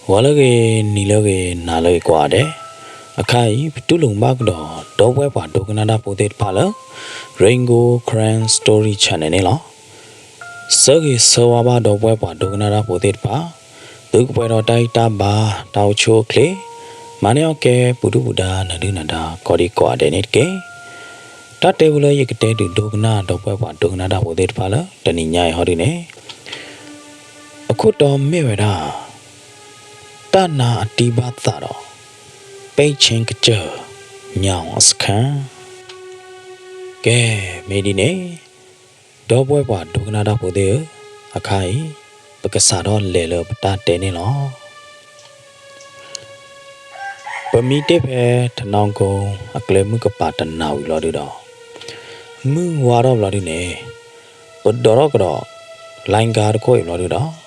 ဂီၤလၢအဂ့ၤ, နံၤလၢအဂ့ၤ, နၤလၢအဂ့ၤကိးဂၤဒဲး, အခါအံၤ ပတူၢ်လိာ်ဘၣ်ကဒီး ဒီပုၢ်ဝဲၢ်ပှၤဒိကနၣ်တၢ်ဖိသ့ၣ်တဖၣ်လၢ Rain Gold Karen Story Channel န့ၣ်လီၤ. ဆၢဂ့ၤဆၢဝါဘၣ်ဒီပုၢ်ဝဲၢ်ပှၤဒိကနၣ်တၢ်ဖိသ့ၣ်တဖၣ်, သုကပှဲၤဒီးတၢ်ဂံၢ်တၢ်ဘါ တၢ်အိၣ်ဆူၣ်အိၣ်ချ့, မၤန့ၢ်အီၣ်ကဲ ပူၤဒုၣ်ပူၤဒါ နၢၤဒုၣ်နၢၤဒါ ကိးဒံကိးဂၤဒဲးန့ၣ်တက့ၢ်. တၢ်တဲဖိလၢယကတဲဒုးဒိကနၣ် ဒီပုၢ်ဝဲၢ်ပှၤဒိကနၣ်တၢ်ဖိသ့ၣ်တဖၣ်လၢ တနံၤညါအံၤဟီဒုန့ၣ် အခိၣ်တီမ့ၢ်ဝဲဒၣ် တၢ်နါအတံၢ်ဘၣ်သးဒီး ပဲၢ်ဆ့ကစၢၢ် ညၣ်အီစခါ. ကဲ, မ့ၢ်ဒ်န့ၣ် ဒီပုၢ်ဝဲၢ်ပှၤဒိကနၣ်တၢ်ဖိသ့ၣ်ဧၢ, အခါအံၤ ပကစးထီၣ်လဲၤလၢပတၢ်တဲန့ၣ်လီၤ. ပမံတ့ၢ်ဖဲထနီကုန်းအကျဲမုၢ်ကပၤတနၤဝံၤဘျီဒုဒီး မုၢ်ဝါထီၣ်ဘျီဒုန့ၣ် ပဒိးထီၣ်ကဒီး လိုင်းကား တခိၣ်အံၤဘျီဒုဒီး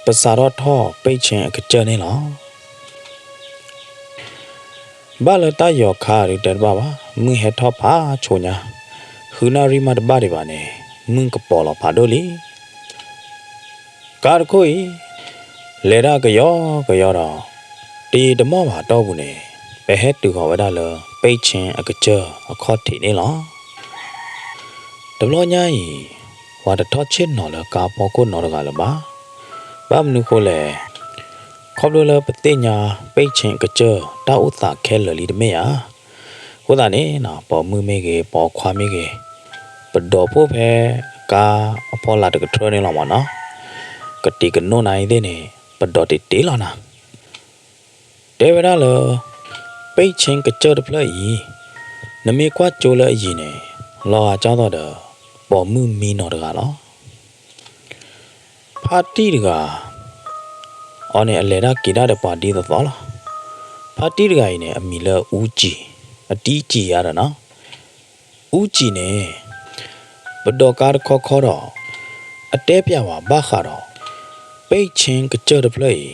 ပစးထီၣ်ထီၣ်ပဲၢ်ဆ့အကစၢၢ်န့ၣ်လီၤ. ဘၣ်လၢတၢ်ယီၤခါဒုးတဲတဘၣ်ဘၣ်, မုၢ်ဟဲထီၣ်ဖးဆိညါ, ဃုနၣ်ရံၣ်မးတဘၣ်ဒံးဘၣ်န့ၣ် မုၢ်ကပီၤလီၤဖးဒိၣ်လံ. ကားတခိၣ်အံၤ လဲၤတၢ်ကယီကယီဒီး တယံာ်တမီၢ်ဘၣ်အတီၢ်ပူၤန့ၣ် ပဟဲတုၤဃီၤဝဲဒၣ်လၢ ပဲၢ်ဆ့အကစၢၢ်အခီၣ်ထံးန့ၣ်လီၤ. တဘျီညါအံၤ ပှၤတထီၣ်ဆ့ၣ်နီၤလၢကားဖီခိၣ်နီတဂၤလၢၤဘၣ်. ဘၣ်မနုၤဃိလဲၣ်, ခီဖျိလၢပသ့ၣ်ညါပဲၢ်ဆ့အကစၢၢ်တၢ်အိၣ်သးခဲလၢာ်လံတမ့ၢ်ဧါ. အဃိသတးန့ၣ် ပိာ်မုၣ်မ့ၢ်ဂ့ၤ, ပိာ်ခွါမ့ၢ်ဂ့ၤ, ပဒိးဖှိၣ်ဖဲကားအဖီလာ်တကထြၢန့ၣ်လီၤမၢ်နီၤ. ကတံၤကနိၣ်နၤအံၤသ့ၣ်န့ၣ် ပဒိးတ့ၢ်တ့ၢ်လီၤနၤ. တဲဝဲဒၣ်လၢ ပဲၢ်ဆ့ကစၢၢ်တဖျၢၣ်အံၤ နမ့ၢ်ကွၢ်ကၠိလၢအယံၤန့ၣ် လီၤဂာ်ကၢ်သိးဒီး ပိာ်မုၣ်မံနီၤတဂၤလီၤ. ဖါတံၢ်တဂၤ အီၤန့ၣ် အလဲၤတၢ်က့ၤတၢ်ဒီးပှၤဒ်သိးသိးလီၤ. ဖါတံၢ်တဂၤအံၤန့ၣ် အမံၤလၢအူကၠံ, အတံကၠံဧါဒီးနီၤ. အူကၠံန့ၣ် ပဒိးကားတခီခီဒီး အတဲပၠးဝဲဘၣ်ဃးဒီး ပဲၢ်ဆ့ကစၢၢ်တဖျၢၣ်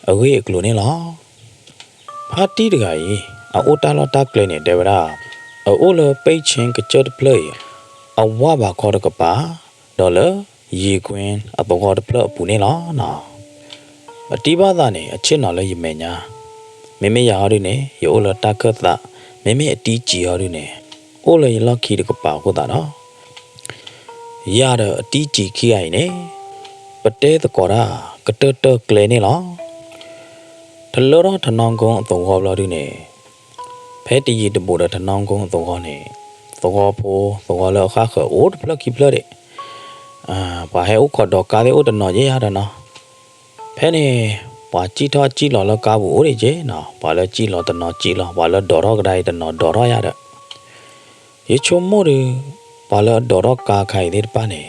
အံၤ အဂ့ၢ်အကျိၤန့ၣ်လီၤ. ဖါတံၢ်တဂၤအံၤ အအိၣ်တၢ်လီၢ်တၢ်ကျဲန့ၣ် တဲဝဲဒၣ် အအိၣ်လၢပဲၢ်ဆ့ကစၢၢ်တဖျၢၣ်အံၤ အဝၢ်ဘးခီတကပၤ ဒီးလၢယံာ်ကွ့အသဝီတဖျၢၣ်အပူၤန့ၣ်လီၤ. အတံၢ်ဘၣ်သးန့ၣ် အဆ့ၣ်နီၤလၢယမဲာ်ညါ, မ့မ့ၢ်ယၤဟီဒုန့ၣ် ယအိၣ်လၢတၢ်ခၢၣ်သး, မ့မ့ၢ်အတံကၠံဟီဒုန့ၣ် အိၣ်လၢယလီၢ်ခံတကပၤအဃိသတးဒီး ယၤဒီးအတံကၠံခံဂၤအံၤန့ၣ် ပတဲသကိးတၢ်ကတၢၢ်တၢၢ်ကျဲန့ၣ်လီၤ. တလၢထီၣ်ထနီကုန်းအသဝီဘျီဒုန့ၣ် ဖဲတယံာ်တဘူးဒီးထနီကုန်းအသဝီန့ၣ် သဝီဖိ သဝီလၢအဃၣ်ဃၢၤအိၣ်တဖျၢၣ်ခံဖျၢၣ်ဒံး, ပှၤဟဲအိၣ်ခိးဒိးကားသ့ၣ်အိၣ်တနီၤယဲၢ်ယါဒီးနီၤ. ဖဲန့ၣ် ပှၤစံၣ်ထီၣ်စံၣ်လီၤလၢကားပူၤအိၣ်ဒံးက့နီၤ, ပှၤလၢစံၣ်လီၤတနီၤစံၣ်လီၤ, ပှၤလၢဒိးထီၣ်ကဒါအံၤတနီၤဒိးထီၣ်ယါဒီး ယဆိကမိၣ်ဒီး ပှၤလၢအဒိးထီၣ်ကားခါအံၤသ့ၣ်တဖၣ်န့ၣ်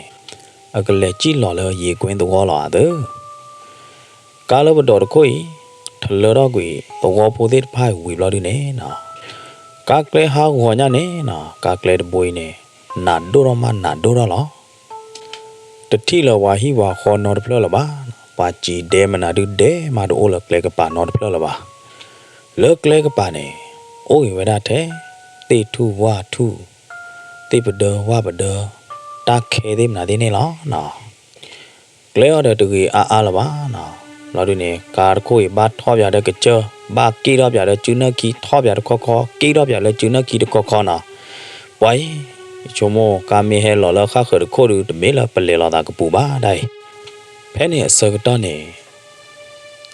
အကလဲၤစံၣ်လီၤလၢယံာ်ကွ့သဝီလီၤဧါသၢ. ကားလၢပဒိးတခိၣ်အံၤ ထလၢထီၣ်ကွံာ်သဝီဖိသ့ၣ်တဖၣ်အံၤဝံၤဘျီဒုန့ၣ်နီၤ, ကားကျဲဟးဂီၤညါန့ၣ်နီၤ, ကားကျဲတဘိအံၤန့ၣ် နးဒိၣ်ထီၣ်မးနးဒိၣ်ထီၣ်လီၤ. တထံၣ်လၢပှၤဟံၣ်ပှၤဃီနီတဖျၢၣ်လၢၤဘၣ်, ပှၤစံးဒဲမနုၤဒုဒဲမးတအိၣ်လၢကျဲကပၤနီတဖျၢၣ်လၢၤဘၣ်. လၢကျဲကပၤန့ၣ် အိၣ်ဂ့ၤဝဲဒၣ်ထဲ သ့ၣ်ထူၣ်ဝၣ်ထူၣ်, သ့ၣ်ပဒၢဝၣ်ပဒၢ, တၢ်ခဲသ့ၣ်မနုၤသ့ၣ်န့ၣ်လီၤ. ကျဲအီၤဒီးတဂ့ၤအါအါလၢၤဘၣ်နီၤ. ဘျီဒုန့ၣ် ကားတခိၣ်အံၤဘၣ်ထီၣ်ပၠးဒီးကစၢၢ်, ဘၣ်က့ၣ်ထီၣ်ပၠးဒီးစုနၢၣ်ခံ, ထီၣ်ပၠးတခီခီ, က့ၣ်ထီၣ်ပၠးလၢစုနၢၣ်ခံတခီခီနီၤ. ပှၤအံၤ ယဆိကမိၣ် ကါမ့ၢ်ဟဲလီၤလၢဃၣ်ဃၢၤတခိၣ်ဒု တမ့ၢ်လၢပလဲၤလီၤသးကပူၤဘၣ်ဒၣ်အံၤ. ဖဲန့ၣ်အဆၢကတီၢ်န့ၣ်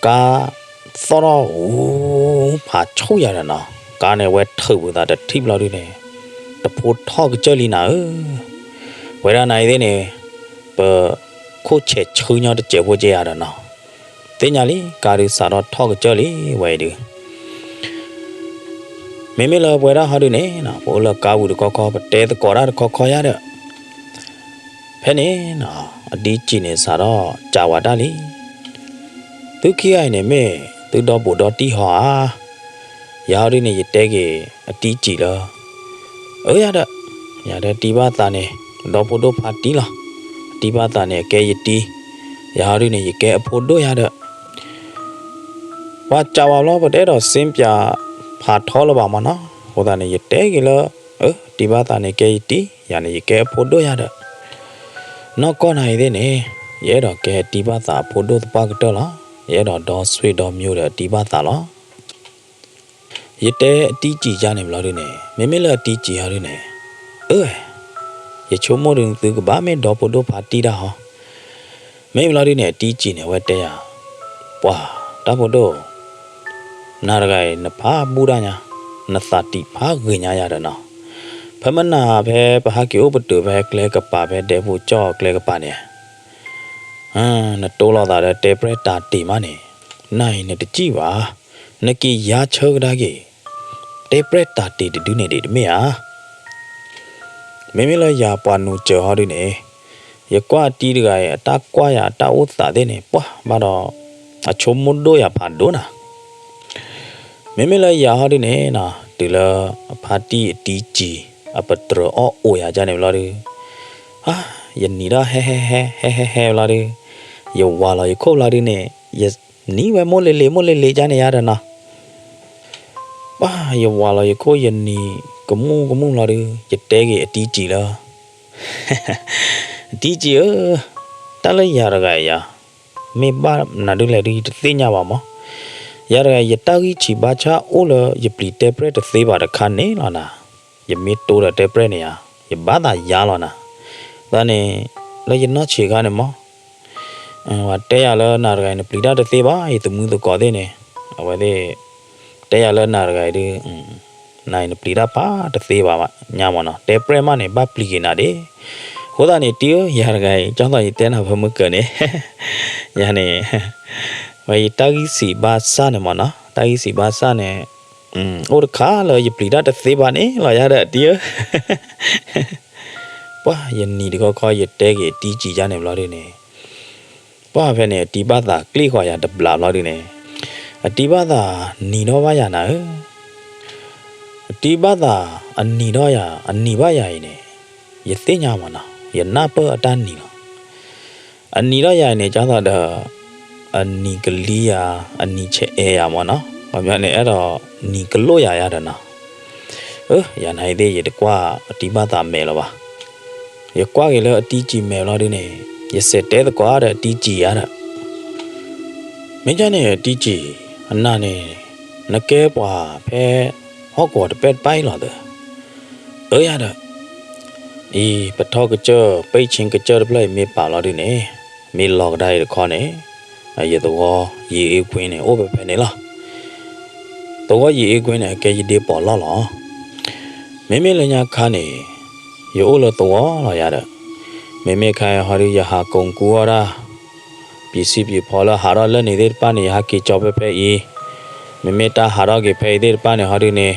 ကါသီၣ်ထီၣ်အိၣ်ဖးဆူၣ်ယၤဒီးနီၤ, ကါန့ၣ်ဝဲထုးပသးတထံၣ်ဘျီဒုန့ၣ် တဖိထီၣ်ကစၢၢ်လံနၤဧၢ. ဝဲဒၣ်နၤအံၤသ့ၣ်န့ၣ် ပခိၣ်ဆဲးဆှၢညီတစဲးဖိက့ယၤဒီးနီၤ, သ့ၣ်ညါလံ ကါဒုးစးထီၣ်ထီၣ်ကစၢၢ်လံဝဲအံၤဒု မ့မ့ၢ်လၢပဝဲဒၣ်ဟီဒုန့ၣ်နီၤ ပအိၣ်လၢကါပူၤတခီခီ ပတဲသကိးတၢ်တခီခီယါဒီး ဖဲန့ၣ်နီၤ အတံကၠံန့ၣ် စးထီၣ်စံးဝဲဒၣ်လံ, သုခံဂၤအံၤန့ၣ်မ့ၢ်သုဒီဘူးဒီတံၢ်ဟီဧါ. ယၤဟီဒုန့ၣ် ယတဲက့ၤအတံကၠံလၢ အၢ ယၤဒီး ယၤဒီးတံၢ်ဘၣ်သးန့ၣ် ဒီဖိဒိၣ်ဖါတံၢ်လီၤ. တံၢ်ဘၣ်သးန့ၣ် အကဲယတံၢ်, ယၤဟီဒုန့ၣ် ယကဲအဖိဒိၣ်ယၤဒီး ပှၤစံးဝဲဘျီ ပတအဲၣ်ဒိးစ့ပၠးဖးထီလၢၤဘၣ်မနီၤ. အဃိသတးန့ၣ် ယတဲက့ၤလၢ အၢ တံၢ်ဘၣ်သးန့ၣ်ကဲယတံၢ်, ယၤန့ၣ် ယကဲအဖိဒိၣ်ယၤဒီး နီၢ်ကီၢ်နၤအံၤသ့ၣ်န့ၣ် ယအဲၣ်ဒိးကဲတံၢ်ဘၣ်သးအဖိဒိၣ်သပှၢ်ကတၢၢ်လီၤ. ယအဲၣ်ဒိးဒီဆွေဒီမျိုးဒီးအတံၢ်ဘၣ်သးလီၤ. ယတဲအတံၢ်စံးယါန့ၣ်ဘျီဒုန့ၣ်, မ့မ့ၢ်လၢအတံၢ်စံးဟီဒုန့ၣ်, အၢ, ယဆိကမိၣ်ဒုသုကဘၣ်မ့ၢ်ဒီဖိဒိၣ်ဖါတံၢ်တၢ်ဟီ, မ့ၢ်ဘျီဒုန့ၣ် အတံၢ်စံးန့ၣ် အဝဲတဲယၤ, ပှၤတၢ်ဖိဒိၣ် နၤတဂၤအံၤ နဖးဘူၣ်ဒၣ်ညါ, နသးတံာ်ဖးဂ့ၤညါယၤဒီးနီၤ, ဖဲမနၤဖဲပဟးက့ၤအိၣ်ပတုာ်ဖဲကျဲကပၤ ဖဲဒဲဖိကၠီၣ်ကျဲကပၤန့ၣ်, နတိလီၤသးဒီးတဲပြဲၢ်တၢ်တ့ၢ်မးန့ၣ်, နၤအံၤနတစံၣ်ဘၣ်, နက့ၤယါဆၢကဒါက့ၤ, တဲပြဲၢ်တၢ်တ့ၢ်တဒုန့ၣ်ဒံးတမ့ၢ်ဧါ. မ့မ့ၢ်လၢယၤပှၤနူၤစၢၤဟီဒုန့ၣ်, ယကွၢ်အတံၢ်တဂၤအံၤ အတၢ်ကွၢ်ယၤအတၢ်အိၣ်သးသ့ၣ်န့ၣ် ပှၤဘၣ်ဒီး အဆိကမိၣ်ဒိၣ်ယၤဖးဒိၣ်နၤ. မ့မ့ၢ်လၢယၤဟီဒုန့ၣ်နီၤ, တုၤလၢအဖါတံၢ်အတံၢ်စံး အပတြၢၤအီၣ်အိၣ်ယၤဒ်န့ၣ်ဘျီဒု, အါ, ယနံၤဒီးဟဲဟဲဟဲ ဟဲဟဲဟဲဘျီဒု, ယဝၤလီၤယခိၣ်ဘျီဒုန့ၣ်, ယနံၤဝဲမိၢ်လ့ၤလ့ၤ မိၢ်လ့ၤလ့ၤဒ်န့ၣ်ယၤဒီးနီၤ. ပှၤယဝၤလီၤယခိၣ် ယနံၤကမူၣ်ကမူၣ်ဘျီဒု, ယတဲက့ၤအတံၢ်စံးလၢ အတံၢ်စံးဧၢ, တၢ်လၢယၤတဂၤအံၤယၤ, မ့ၢ်ဘၣ်မနုၤဒ်လဲၣ်ဒု ယတသ့ၣ်ညါဘၣ်မး. ယၤတဂၤအံၤ ယတၢ်ဂံၢ်ဆံးဘါဆၣ်အိၣ်လၢ ယပျံၤတဲပြဲၢ်တသ့ဘၣ်တခါန့ၣ်လီၤနၤ. ယမ့ၢ်တိဒီးတဲပြဲၢ်န့ၣ်ယၤ, ယဘၣ်သးယါလီၤနၤ. သးန့ၣ်, လၢယနီၢ်ဆံးခါန့ၣ်မး, ပှၤတဲယၤလၢနၤတဂၤအံၤ နပျံၤတၢ်တသ့ဘၣ်, ယသမုသကိးသ့ၣ်န့ၣ်, အဝဲသ့ၣ် တဲယၤလၢနၤတဂၤအံၤဒု နၤအံၤနပျံၤတၢ်ဖးတသ့ဘၣ်ညါမးနီၤ, တဲပြဲၢ်မးန့ၣ် ဘၣ်ပျံၤက့ၤနၤဒ့ၣ်. အဃိသတးန့ၣ် တံၢ်ဧၢ, ယၤတဂၤအံၤ ကၠီသီးယတဲနၤဖဲမုၢ်ကၢၤန့ၣ်, ယၤန့ၣ်, ဝဲယတၢ်ဂံၢ်ဆံးဘါဆၣ်န့ၣ်မးနီၤ, တၢ်ဂံၢ်ဆံးဘါဆၣ်န့ၣ်, အိၣ်တခါလၢယပျံၤတၢ်တသ့ဘၣ်န့ၣ်လီၤယၤဒီးတံၢ်ဧၢ. ပှၤယနံၤတခီခီ ယတဲက့ၤအတံၢ်စံးယါန့ၣ်ဘျီဒုန့ၣ်, ပှၤဖဲန့ၣ် အတံၢ်ဘၣ်သးကျ့ၣ်ဃီၤယၤတဘျီဘျီဒုန့ၣ်, အတံၢ်ဘၣ်သးနံၤထီၣ်ဘၣ်ယၤနၤဧၢ, အတံၢ်ဘၣ်သးအနံၤထီၣ်ယၤ အနံၤဘၣ်ယၤအံၤန့ၣ်, ယသ့ၣ်ညါမးနီၤ, ယနၢ်ပၢၢ်အတၢ်နံၤလီၤ. အနံၤထီၣ်ယၤအံၤန့ၣ် ကၠီသးဒီး အနံၤကလံယၤ, အနံၤဆဲးအဲးယၤမးနီၤ, ပှၤမီန့ၣ် အဲၣ်ဒိးနံၤကလိၣ်ယၤယၤဒီးနီၤ. အၢ, ယၤနၤအံၤသ့ၣ် ယတကွၢ်အတံၢ်ဘၣ်သးမဲာ်လၢၤဘၣ်. ယကွၢ်က့ၤလၢအတံၢ်စံးမဲာ်လီၤဒုန့ၣ်, ယစဲးတဲသကိးဒီးအတံၢ်စံးယါဒီး, မ့ၢ်ကၠၢ်န့ၣ် အတံၢ်စံး, အနၤန့ၣ်, နကဲပှၤဖဲဟီၣ်ကဝီၤတပဲၢ်တပၢ်အံၤလီၤသၢ. အၢယၤဒီး, အံၤ ပထီၣ်ကစၢၢ် ပဲၣ်ဆ့ကစၢၢ်တဖျၢၣ်အံၤမ့ၢ်ပာ်လီၤဒုန့ၣ်, မ့ၢ်လီၤကဒါအံၤတခီန့ၣ်, ယသဝီယံာ်အ့ကွ့န့ၣ် အိၣ်ဖဲဖဲန့ၣ်လီၤ. သဝီယံာ်အ့ကွ့န့ၣ် အကဲယဒ့ပီၣ်လီၢ်လီၤ. မ့မ့ၢ်လၢညါခါန့ၣ်, ယအိၣ်လၢသဝီလီၤယၤဒီး, မ့မ့ၢ်ခါအံၤဟီဒု ယဟးကိးကူအီၣ်ဒၣ် ပံၤစံးပံၤဖီလၢဟးထီၣ်လၢန့ၣ်သ့ၣ်တဖၣ်န့ၣ် ယဟးက့ၤကၠီဖဲဖဲအံၤ, မ့မ့ၢ်တၢ်ဟးထီၣ်က့ၤဖဲအံၤသ့ၣ်တဖၣ်န့ၣ်ဟီဒုန့ၣ်,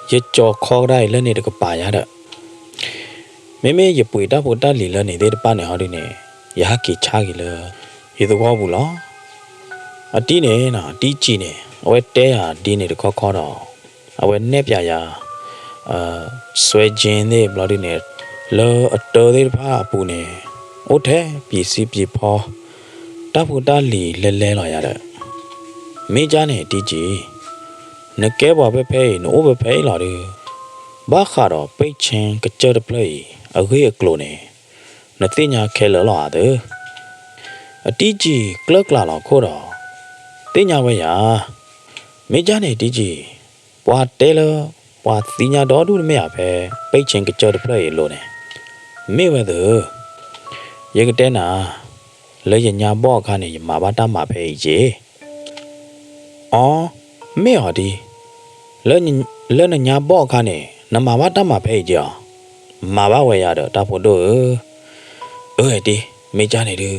ယကၠီခီကဒါအံၤလၢန့ၣ်တကပၤယၤဒီး မ့မ့ၢ်ယပှ့ၤတၢ်ဖိတၢ်လံၤလၢန့ၣ်သ့ၣ်တဖၣ်န့ၣ်ဟီဒုန့ၣ်, ယဟးက့ၤဆါက့ၤလၢ ယသဝီပူၤလီၤ. အတံၢ်န့ၣ်, တံၢ်စံးန့ၣ် အဝဲတဲယၤဒ်န့ၣ်တခီခီဒီး, အဝဲနဲၣ်ပၠးယၤ ဆွဲကၠ့သ့ၣ်ဘျီဒုန့ၣ်, လၢအတၢသ့ၣ်တဖၣ်အပူၤန့ၣ်, အိၣ်ထဲပံၤစံးပံၤဖီ တၢ်ဖိတၢ်လံၤလဲၤလဲၤလီၤယၤဒီး, မ့ၢ်ကၠၢ်န့ၣ် တံၢ်စံး, နကဲပှၤဖဲဖဲအံၤ နအိၣ်ဖဲဖဲအံၤလီၤဒု, ဘၣ်ဃးဒီးပဲၣ်ဆ့ကစၢၢ်တဖျၢၣ်အံၤ အဂ့ၢ်အကျိၤန့ၣ်, နသ့ၣ်ညါခဲလၢာ်လီၤဧါသၢ. အတံၢ်စံးကျၢၢ်ကျးလီၤခိၣ်ဒီး, သ့ၣ်ညါဝဲယၤ, မ့ၢ်ကၠၢ်န့ၣ် တံၢ်စံး, ပှၤတဲလၢ ပှၤသ့ၣ်ညါဒီဒူၣ်တမ့ၢ်ဧါ ဖဲပဲၣ်ဆ့ကစၢၢ်တဖျၢၣ်အံၤအလိၤန့ၣ်, မ့ၢ်ဝဲသၢ, ယကတဲနၤ, လၢယညါဘီၣ်အခါန့ၣ် ယမၤဘၣ်တၢ်မၤဖဲအံၤက့ၤ အီ, မ့ၢ်အီၤဒ်, လၢနညါဘီၣ်အခါန့ၣ် နမၤဘၣ်တၢ်မၤဖဲအံၤက့ၤအီၤ, မၤဘၣ်ဝဲယၤဒီးတၢ်ဖိဒိၣ်ဧၢ, အၢဒ်, မ့ၢ်ကၠၢ်န့ၣ်ဒု,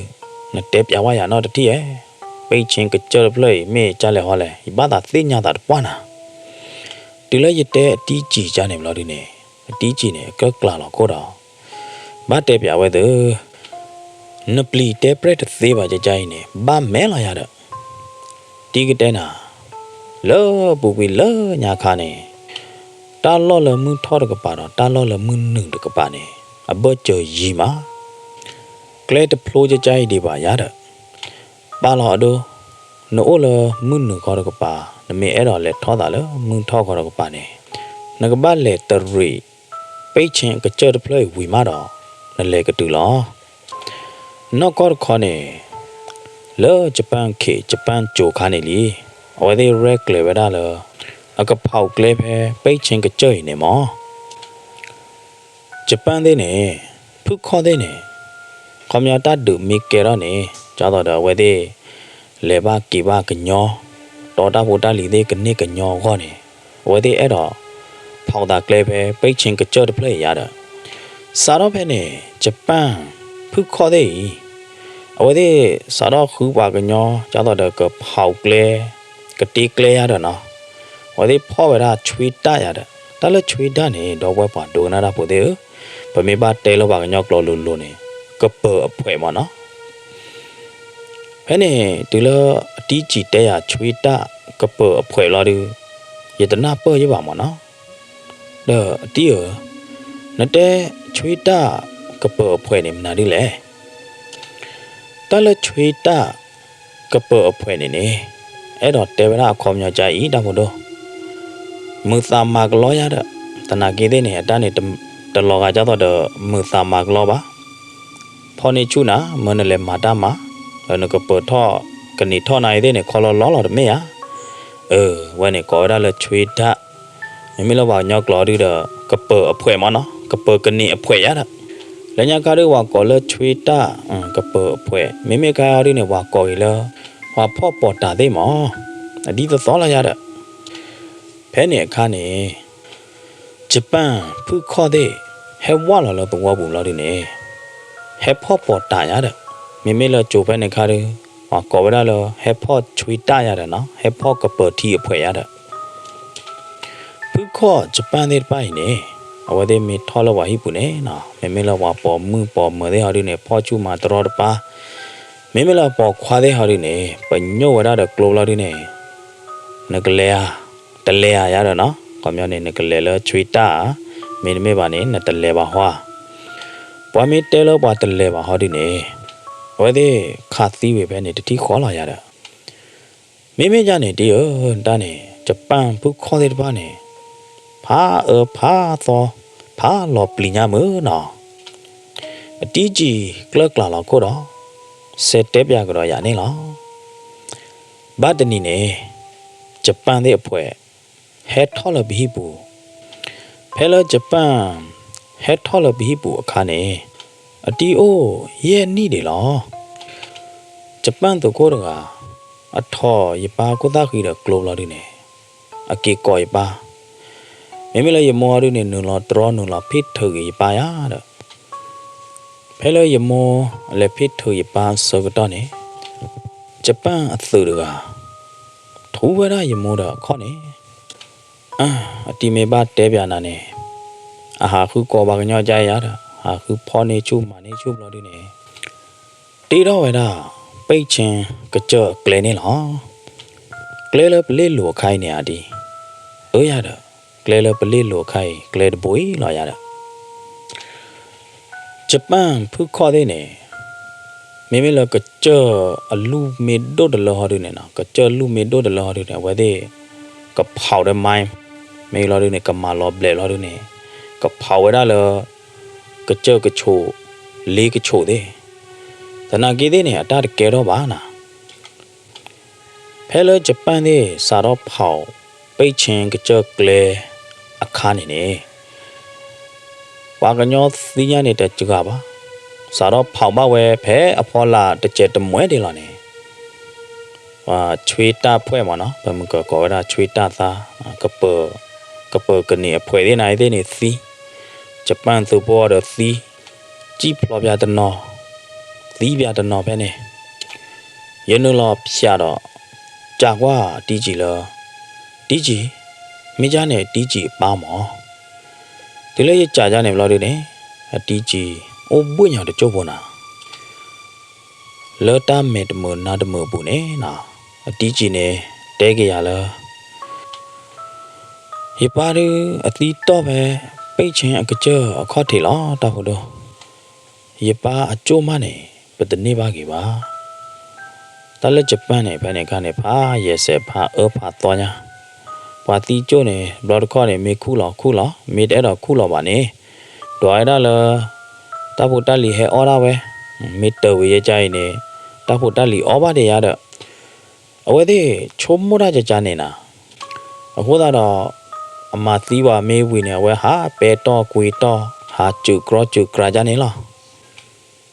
နတဲပျးဝဲယၤနီတထံၣ်ဧါ, ပဲၣ်ဆ့ကစၢၢ်တဖျၢၣ်အံၤ မ့ၢ်ကၠၢ်လဲၣ်ဟီလဲၣ် ယဘၣ်သးသ့ၣ်ညါသးတပှၢ်နၤ, တုၤလၢယတဲအတံၢ်စံးကၠၢ်န့ၣ်ဘျီဒုန့ၣ်, အတံၢ်စံးန့ၣ် အကၢၣ်ကျးလီၤခိၣ်ဒီး ဘၣ်တဲပျးဝဲသၢ, နပျံၤတဲပြဲၢ်တသ့ဘၣ်ကၠၢ်ကၠၢ်အံၤန့ၣ် ဘၣ်မဲာ်လီၤယၤဒီး, တံၢ်ကတဲနၤ, လၢပူၤကွံာ်လၢညါခါန့ၣ်, တၢ်လီၢ်လၢမုၢ်ထီၣ်တကပၤဒီး တၢ်လီၢ်လၢမုၢ်နုာ်တကပၤန့ၣ် အဘၢၣ်စၢၤယံၤမး, ကျဲတဖျိကၠၢ်ကၠၢ်အံၤဒံးဘၣ်ယၤဒီး, ပာ်လီၤအဒိ, နအိၣ်လၢမုၢ်နုာ်ခီတကပၤ, နမ့ၢ်အဲၣ်ဒိးလဲၤထီၣ်သးလၢမုၢ်ထီၣ်ခီတကပၤန့ၣ်, နကဘၣ်လဲၤတရံး ပဲၣ်ဆ့ကစၢၢ်တဖျၢၣ်အံၤဝံၤမးဒီး နလဲၤကတုၤလီၤ. နီၢ်ကီၢ်တခီန့ၣ်, လၢ Japan ခ့ Japan ကၠိၤခါန့ၣ်လံ. အဝဲသ့ၣ်ရဲၣ်ကျဲၤဝဲဒၣ်လၢ အကဖီၣ်ကျဲဖဲ ပဲၣ်ဆ့ကစၢၢ်အံၤန့ၣ်မး Japan သ့ၣ်န့ၣ် ဖုၣ်ခီၣ်သ့ၣ်န့ၣ် ခီပညီတၢ်ဒုးမ့ၢ်ကဲထီၣ်န့ၣ် ဒ်သိးဒီးအဝဲသ့ၣ် လဲၤဘၣ်က့ၤဘၣ်ကညီ ဒီးတၢ်ဖိတၢ်လံၤသ့ၣ်ကန့ၢ်ကညီအဂီၢ်န့ၣ် အဝဲသ့ၣ်အဲၣ်ဒိး ဖီၣ်သးကျဲဖဲ ပဲၣ်ဆ့ကစၢၢ်တဖျၢၣ်အံၤယါဒီး စးထီၣ်ဖဲန့ၣ် Japan ဖုၣ်ခီၣ်သ့ၣ်အံၤ အဝဲသ့ၣ်စးထီၣ်ဃုပှၤကညီ ဒ်သိးဒီးကဖီၣ်ကျဲ ကတ့ကျဲယါဒီးနီၤ အဝဲသ့ၣ်ဖီၣ်ဝဲဒၣ်ဆွ့တၢ်ယါဒီး တၢ်လၢဆွ့တၢ်န့ၣ် ဒီပုၢ်ဝဲၢ်ပှၤဒိကနၣ်တၢ်ဖိသ့ၣ်ဧၢ, ပမ့ၢ်ဘၣ်တဲလၢပှၤကညီကျိာ်လိၤလိၤန့ၣ် ကပၢၤအဖှဲးမးနီၤ. ဖဲန့ၣ် တုၤလၢအတံကံၤတဲယၤဆွ့တၢ်ကပၢၤအဖှဲးလီၤဒုး ယတနၢ်ပၢၢ်ယဘၣ်မးနီၤ. ဒီးအတံဧၢ, နတဲဆွ့တၢ်ကပၢၤအဖှဲးန့ၣ်မနုၤဒ်လဲၣ်. တၢ်လၢဆွ့တၢ်ကပၢၤအဖှဲးန့ၣ်န့ၣ် အဲၣ်ဒိးတဲဝဲဒၣ်အခီပညီကအံၤ တၢ်ဖိဒိၣ်, မုာ်သးမၤကလီယါဒီး သနာ်က့သ့ၣ်န့ၣ် အတၢ်န့ၣ် တလီၤဂာ်ဒ်သိးဒီး မုာ်သးမၤကလီဘၣ်. ဖီၣ်န့ၢ်ဆူၣ်နၤ မၢနလဲၤမၤတၢ်မၤ, ဒီးနကပၢၤထီၣ် ကန့ၢ်ထီၣ်နၤအံၤသ့ၣ်န့ၣ် ခီလီလီလီၤတမ့ၢ်ဧါ. အၢ ဝဲန့ၣ်ကိးဝဲဒၣ်လၢဆွ့တၢ်, မ့မ့ၢ်လၢပှၤကညီကျိာ်ဒုဒီး ကပၢၤအဖှဲးမးနီၤ, ကပၢၤကန့ၢ်အဖှဲးယါဒီး လၢညါခါဒု ပှၤကိးလၢဆွ့တၢ် ကပၢၤအဖှဲး, မ့မ့ၢ်ခါအံၤဒုန့ၣ် ပှၤကိးက့ၤလၢ ပှၤဖီၣ်ပီၣ်တၢ်သ့ၣ်မး, အဒ်သိးသိးလီၤယါဒီး ဖဲန့ၣ်အခါန့ၣ် Japan ဖုၣ်ခီၣ်သ့ၣ် ဟဲဝၢ်လီၤလၢသဝီပူၤလီၤဒုန့ၣ် ဟဲဖီၣ်ပီၣ်တၢ်ယါဒီး မ့မ့ၢ်လၢကၠိၤဖဲန့ၣ်ခါဒု ပှၤကိးဝဲဒၣ်လၢ ဟဲဖီၣ်ဆွ့တၢ်ယါဒီးနီၤ, ဟဲဖီၣ်ကပၢၤထံအဖှဲးယါဒီး ဖုၣ်ခီၣ် Japan သ့ၣ်တဖၣ်အံၤန့ၣ် အဝဲသ့ၣ်မ့ၢ်ထီၣ်လၢပှၤဟံၣ်ပူၤန့ၣ်နီၤ, မ့မ့ၢ်လၢပှၤပိာ်မုၣ်ပိာ်မၢၤသ့ၣ်ဟီဒုန့ၣ် ဖီၣ်ဆူၣ်မၤတရီတပါ, မ့မ့ၢ်လၢပိာ်ခွါသ့ၣ်ဟီဒုန့ၣ် ပညိၣ်ဝဲဒၣ်ဒီးကျိလီၤဒုန့ၣ် နကလဲၤဧါ, တလဲၤဧါယါဒီးနီၤ, ခီပညီန့ၣ် နကလဲၤလၢဆွ့တၢ်ဧါ, မ့တမ့ၢ်ဘၣ်န့ၣ် နတလဲၤဘၣ်ဟီဧါ. ပှၤမ့ၢ်တဲလၢပှၤတလဲၤဘၣ်ဟီဒုန့ၣ် အဝဲသ့ၣ်ခးသံဝံၤဖဲန့ၣ် တထံၣ်ဃီလီၤယါဒီး မ့မ့ၢ်ယါန့ၣ်တံၤဧၢ, တၢ်န့ၣ် Japan ဖုၣ်ခီၣ်သ့ၣ်တဖၣ်န့ၣ် ဖးအၢဖးသီ ဖးလီၤပျံၤညါမုာ်နီၤ, အတံကံၤကျၢၢ်ကျါလီၤခိၣ်ဒီး စဲးတဲပၠးကဒီးယၤန့ၣ်လီၤ. ဘၣ်တနံၤန့ၣ် Japan သ့ၣ်အဖှဲး ဟဲထီၣ်လၢပဟံၣ်ပူၤ, ဖဲလၢ Japan ဟဲထီၣ်လၢပဟံၣ်ပူၤအခါန့ၣ် အတံအိၣ်ယဲၢ်နံၣ်ဒံးလီၤ. Japan သုးခိၣ်တဂၤ အထိးယပၢ်ခိၣ်သၣ်ဃံဒီးကျိလီၤဒုန့ၣ် အက့ၤကိးယပၢ်, မ့မ့ၢ်လၢယမိၢ်အီၤဒုန့ၣ် နုာ်လီၤတြီနုာ်လီၤဖ့ၣ်ထုးက့ၤယပၢ်ယါဒီး ဖဲလၢယမိၢ်အလဲၤဖ့ၣ်ထုးယပၢ်အဆၢကတီၢ်န့ၣ် Japan အသုးတဂၤ ထူဝဲဒၣ်ယမိၢ်ဒီးအခီၣ်န့ၣ် အတံမ့ၢ်ဘၣ်တဲပၠးနၤန့ၣ် အဟးဃုကိးပှၤကညီကါယါဒီး ဟးဃုဖီၣ်န့ၢ်ဆူၣ်မၤန့ၢ်ဆူၣ်ဘျီဒုန့ၣ် တ့ထီၣ်ဝဲဒၣ် ပဲၣ်ဆ့ကစၢၢ်အကျဲန့ၣ်လီၤ. ကျဲလၢပလ့ၣ်လိၤအခါအံၤန့ၣ်အတံ အၢယၤဒီး ကျဲလၢပလ့ၣ်လိၤအခါအံၤ ကျဲတဘိအံၤလီၤယၤဒီး Japan ဖုၣ်ခီၣ်သ့ၣ်န့ၣ် မ့မ့ၢ်လၢကစၢၢ်အလူၢ်မ့ၢ်ဒိၣ်တလၢဟီဒုန့ၣ်နီၤ, ကစၢၢ်လူၢ်မ့ၢ်ဒိၣ်တလၢဟီဒုန့ၣ် အဝဲသ့ၣ် ကဖီၣ်ဒီး mine မ့ၢ်လီၤဒုန့ၣ် ကမၤလီၤဘျဲးလီၤဒုန့ၣ် ကဖီၣ်ဝဲဒၣ်လၢ ကစၢၢ်ကဆိး လ့ကဆိးသ့ၣ်, သနာ်က့သ့ၣ်န့ၣ် အတၢ်တကဲထီၣ်ဘၣ်နၤ ဖဲလၢ Japan သ့ၣ် စးထီၣ်ဖီၣ် ပဲၣ်ဆ့ကစၢၢ်ကျဲအခါန့ၣ်န့ၣ် ပှၤကညီသံညါန့ၣ်တစှၤဘၣ်, စးထီၣ်ဖီၣ်ဘၣ်ဝဲဖဲအဖီလာ်တစဲးတမှဲဒံးလီၤန့ၣ် ပှၤဆွ့တၢ်ဖှဲးမးနီၤ, ပမ့ၢ်ကကိးဝဲဒၣ်ဆွ့တၢ်သါ, ကပၢၤကန့ၢ်အဖှဲးသ့ၣ်နၤအံၤသ့ၣ်န့ၣ်သံ, Japan သုးဖိအီၤဒီးသံ, စံၣ်ဖျိးပၠးတနီၤ, သံပၠးတနီၤဖဲန့ၣ် ယနုာ်လီၤဖၠးဒီး ကးကွၢ်တံကံၤလၢ တံကံၤ, မ့ၢ်ယါန့ၣ် တံကံၤအပၢ်မး. တုၤလၢယကးယါန့ၣ်ဘျီဒုန့ၣ် အတံကံၤအိၣ်ဘှ့ၣ်ညီတစိၢ်ဖိနၤ လၢတၢ်မဲာ်တမုာ်နါတမုာ်အပူၤန့ၣ်နီၤ, အတံကံၤန့ၣ် တဲက့ၤယၤလၢ ယပၢ်ဒုးအသံတီၢ်ဖဲ ပဲၣ်ဆ့အကစၢၢ်အခီၣ်ထံးလီၤ တၢ်ဖိဒိၣ်. ယပၢ်အကၠိၣ်မးန့ၣ် ပတန့ၢ်ဘၣ်က့ၤဘၣ်. တၢ်လၢ Japan န့ၣ် ဖဲန့ၣ်အခါန့ၣ် ဖးယဲၢ်စဲးဖးအၢဖးသီညါ, ပှၤသံကၠိၣ်န့ၣ် ဘျီတခီၣ်န့ၣ် မ့ၢ်ခူၣ်လီၤခူၣ်လီၤ, မ့ၢ်တအဲၣ်ဒိးခူၣ်လီၤဘၣ်န့ၣ် ဒွးဝဲဒၣ်လၢ တၢ်ဖိတၢ်လံၤဟဲအီၣ်ဒၣ်ဝဲ, မ့ၢ်တၢၤဝံၤယဲကါအံၤန့ၣ် တၢ်ဖိတၢ်လံၤအီၣ်ဘၣ်ဒံးယါဒီး အဝဲသ့ၣ်ဆိကမိၣ်တၢ်ကကါန့ၣ်နၤ, အဃိသတးဒီး အမၤသံဝဲမ့ၢ်ဝံၤန့ၣ် အဝဲဟးပဲတီၢ်ကွ့တီၢ် ဟးစူးကြီစူးကြီကၠါန့ၣ်လီၤ.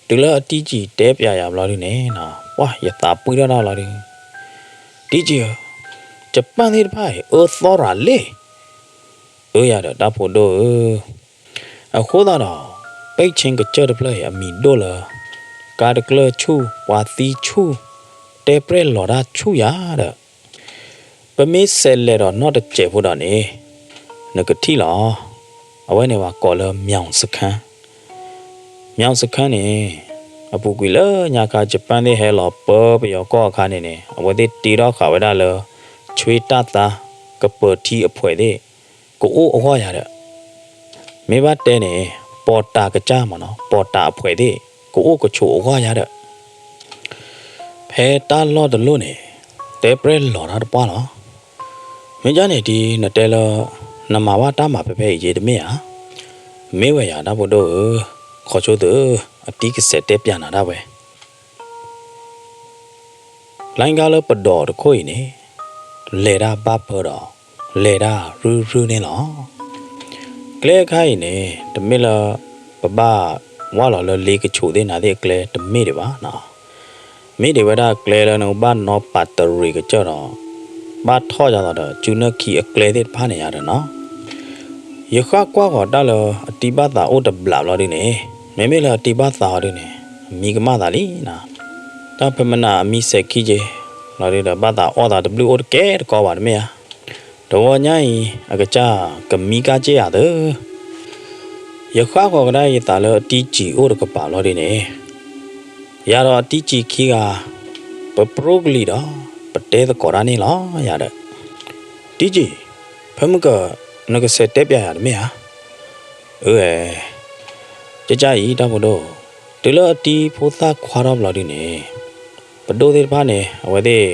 တုၤလၢအတံကံၢ်တဲပၠးယၤဘျီဒုန့ၣ် ပှၢ်ယသးပှံၢ်ထီၣ်တၢ်လီၤဒု, တံကံၢ်ဧၢ, ယပၢ်သ့ၣ်တဖၣ်အံၤ အၢသီရၤလ့ၣ်, အၢယၤဒီးတၢ်ဖိဒိၣ်ဧၢ အဃိသတးဒီး ပဲၣ်ဆ့ကစၢၢ်တဖျၢၣ်အံၤအမံၤဒိၣ်လၢ ကါတကျၢၢ်ဆူၣ် ပှၤသံဆူၣ် တဲပြဲၣ်လီၤတၢ်ဆူၣ်ယၤဒီး ပမ့ၢ်ဆဲးလဲၤဒီးနီၢ်တစဲးဖိဒီးန့ၣ် နကထံၣ်လီၤ. အဝဲန့ၣ်ပှၤကိးလၢမၠီၣ်စခါ မၠီၣ်စခါန့ၣ် အပူၤကွံာ်လၢညါခါ ယပၣ်သ့ၣ်ဟဲလီၤပၢပယီၤကီၢ်အခါန့ၣ်န့ၣ် အဝဲသ့ၣ်တ့ထီၣ်ဃာ်ဝဲဒၣ်လၢ ဆွ့တၢ်သါ ကပၢၤထံအဖှဲးသ့ၣ် ကအိၣ်အဂီၢ်ယၤဒီး မ့ၢ်ဘၣ်တဲန့ၣ် ပီၤတၤကစၢ်မ့ၢ်နီၤ ပီၤတၤအဖှဲးသ့ၣ် ကအိၣ်ကဆိးအဂီၢ်ယၤဒီး ဖဲတၢ်လီၢ်တလီၢ်န့ၣ် တဲပြဲၣ်လီၤတၢ်တပှၢ်လီၤ. မ့ၢ်ဒ်န့ၣ်ဒ်နတဲလၢ နမၤဘၣ်တၢ်မၤဖဲဖဲအံၤက့တမ့ၢ်ဧါ. မ့ၢ်ဝဲယၤတၢ်ဖိဒိၣ်ဧၢ, ခီဆိသု အတံကစဲးတဲပၠးနၤဒၣ်ဝဲ လိုင်းကားလၢပဒိးတခိၣ်အံၤန့ၣ် လဲၤတၢ်ဘၣ်ဖၢဒီး လဲၤတၢ်ရုၢ်ရုၢ်န့ၣ်လီၤ. ကျဲအခါအံၤန့ၣ် တမ့ၢ်လၢ ပဘၣ်ဝၢ်လီၤလၢလ့ကဆူးသ့ၣ်နၤသ့ၣ်အကျဲတမ့ၢ်ဒံးဘၣ်နီၤ. မ့ၢ်ဒံးဝဲဒၣ်ကျဲလၢနကဘၣ်နီၢ်ပာ်တရံးကစၢၢ်ဒီး ဘၣ်ထီၣ်ယၤသးဒီး စုနၢၣ်ခံအကျဲသ့ၣ်တဖၣ်န့ၣ်ယၤဒီးနီၤ ယဃၣ်ကွၢ်ဃီၤတၢ်လၢအတံဘၣ်သးအိၣ်တဘျးဘျီဒုန့ၣ် မ့မ့ၢ်လၢအတံဘၣ်သးအီၤဒုန့ၣ် အမံကမၣ်သးလံနီၤ. တၢ်ဖဲမနၤအမံစဲးခံက့ၤ လီၤဒုဒီး ဘၣ်သးအီၣ်သးတဘျုးအိၣ်တကဲတကီဘၣ်တမ့ၢ်ဧါ. တဂီၤညါအံၤ အကစၢ်ကမံကၢ်က့ၢ်ယၤသၢ ယဃၣ်ဃီၤကဒါယသးလၢအတံကံၢ်အိၣ်တကပၤဘျီဒုန့ၣ် ယၤဒီးအတံကံၢ်ခံဂၤ ပပြိကလံၤဒီး ပတဲသကိးတၢ်န့ၣ်လီၤယၤဒီး တံကံၢ် ဖဲမုၢ်ကၢ နကစဲးတဲပၠးယၤတမ့ၢ်ဧါ. အၢ ကကၢ်အံၤတၢ်ဖိဒိၣ် တုၤလၢအတံဖိသၣ်ခွါထီၣ်ဘျီဒုန့ၣ် ပဒိၣ်သ့ၣ်တဖၣ်န့ၣ် အဝဲသ့ၣ်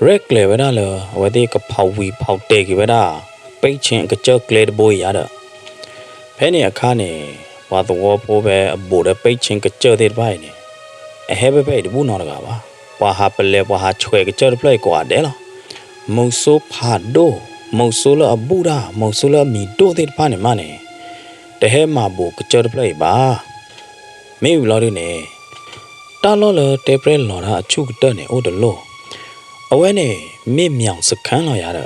ရဲၣ်ကျဲၤဝဲဒၣ်လၢ အဝဲသ့ၣ်ကဖီဝံၤဖီတဲာ်က့ၤဝဲဒၣ် ပဲၣ်ဆ့ကစၢၢ်ကျဲတဘိအံၤယၤဒီး ဖဲန့ၣ်အခါန့ၣ် ပှၤသဝီဖိဖဲအဘူးဒီးပဲၣ်ဆ့ကစၢၢ်သ့ၣ်တဖၣ်အံၤန့ၣ် အဟဲဖဲဖဲအံၤတဘူၣ်နီတဂၤဘၣ်. ပှၤဟးပလဲၤ ပှၤဟးဆွဲးကစၢၢ်တဖျၢၣ်အံၤကိးဂၤဒဲးလီၤ. မုဆိုးဖးဒိၣ် မုဆိုးလၢအဘူၣ်တၢ် မုဆိုးလၢအမံၤဒိၣ်သ့ၣ်တဖၣ်န့ၣ်မးန့ၣ် တဟဲမၤဘူးကစၢၢ်တဖျၢၣ်အံၤဘၣ်. မ့ၢ်ဝံၤလီၤဒုန့ၣ် တၢ်လီၢ်လၢတဲပြဲၣ်လီၤတၢ်အဆူၣ်ကတၢၢ်န့ၣ်အိၣ်တလိၣ်, အဝဲန့ၣ် မ့ၢ်မၠီၣ်စခါလီၤယၤ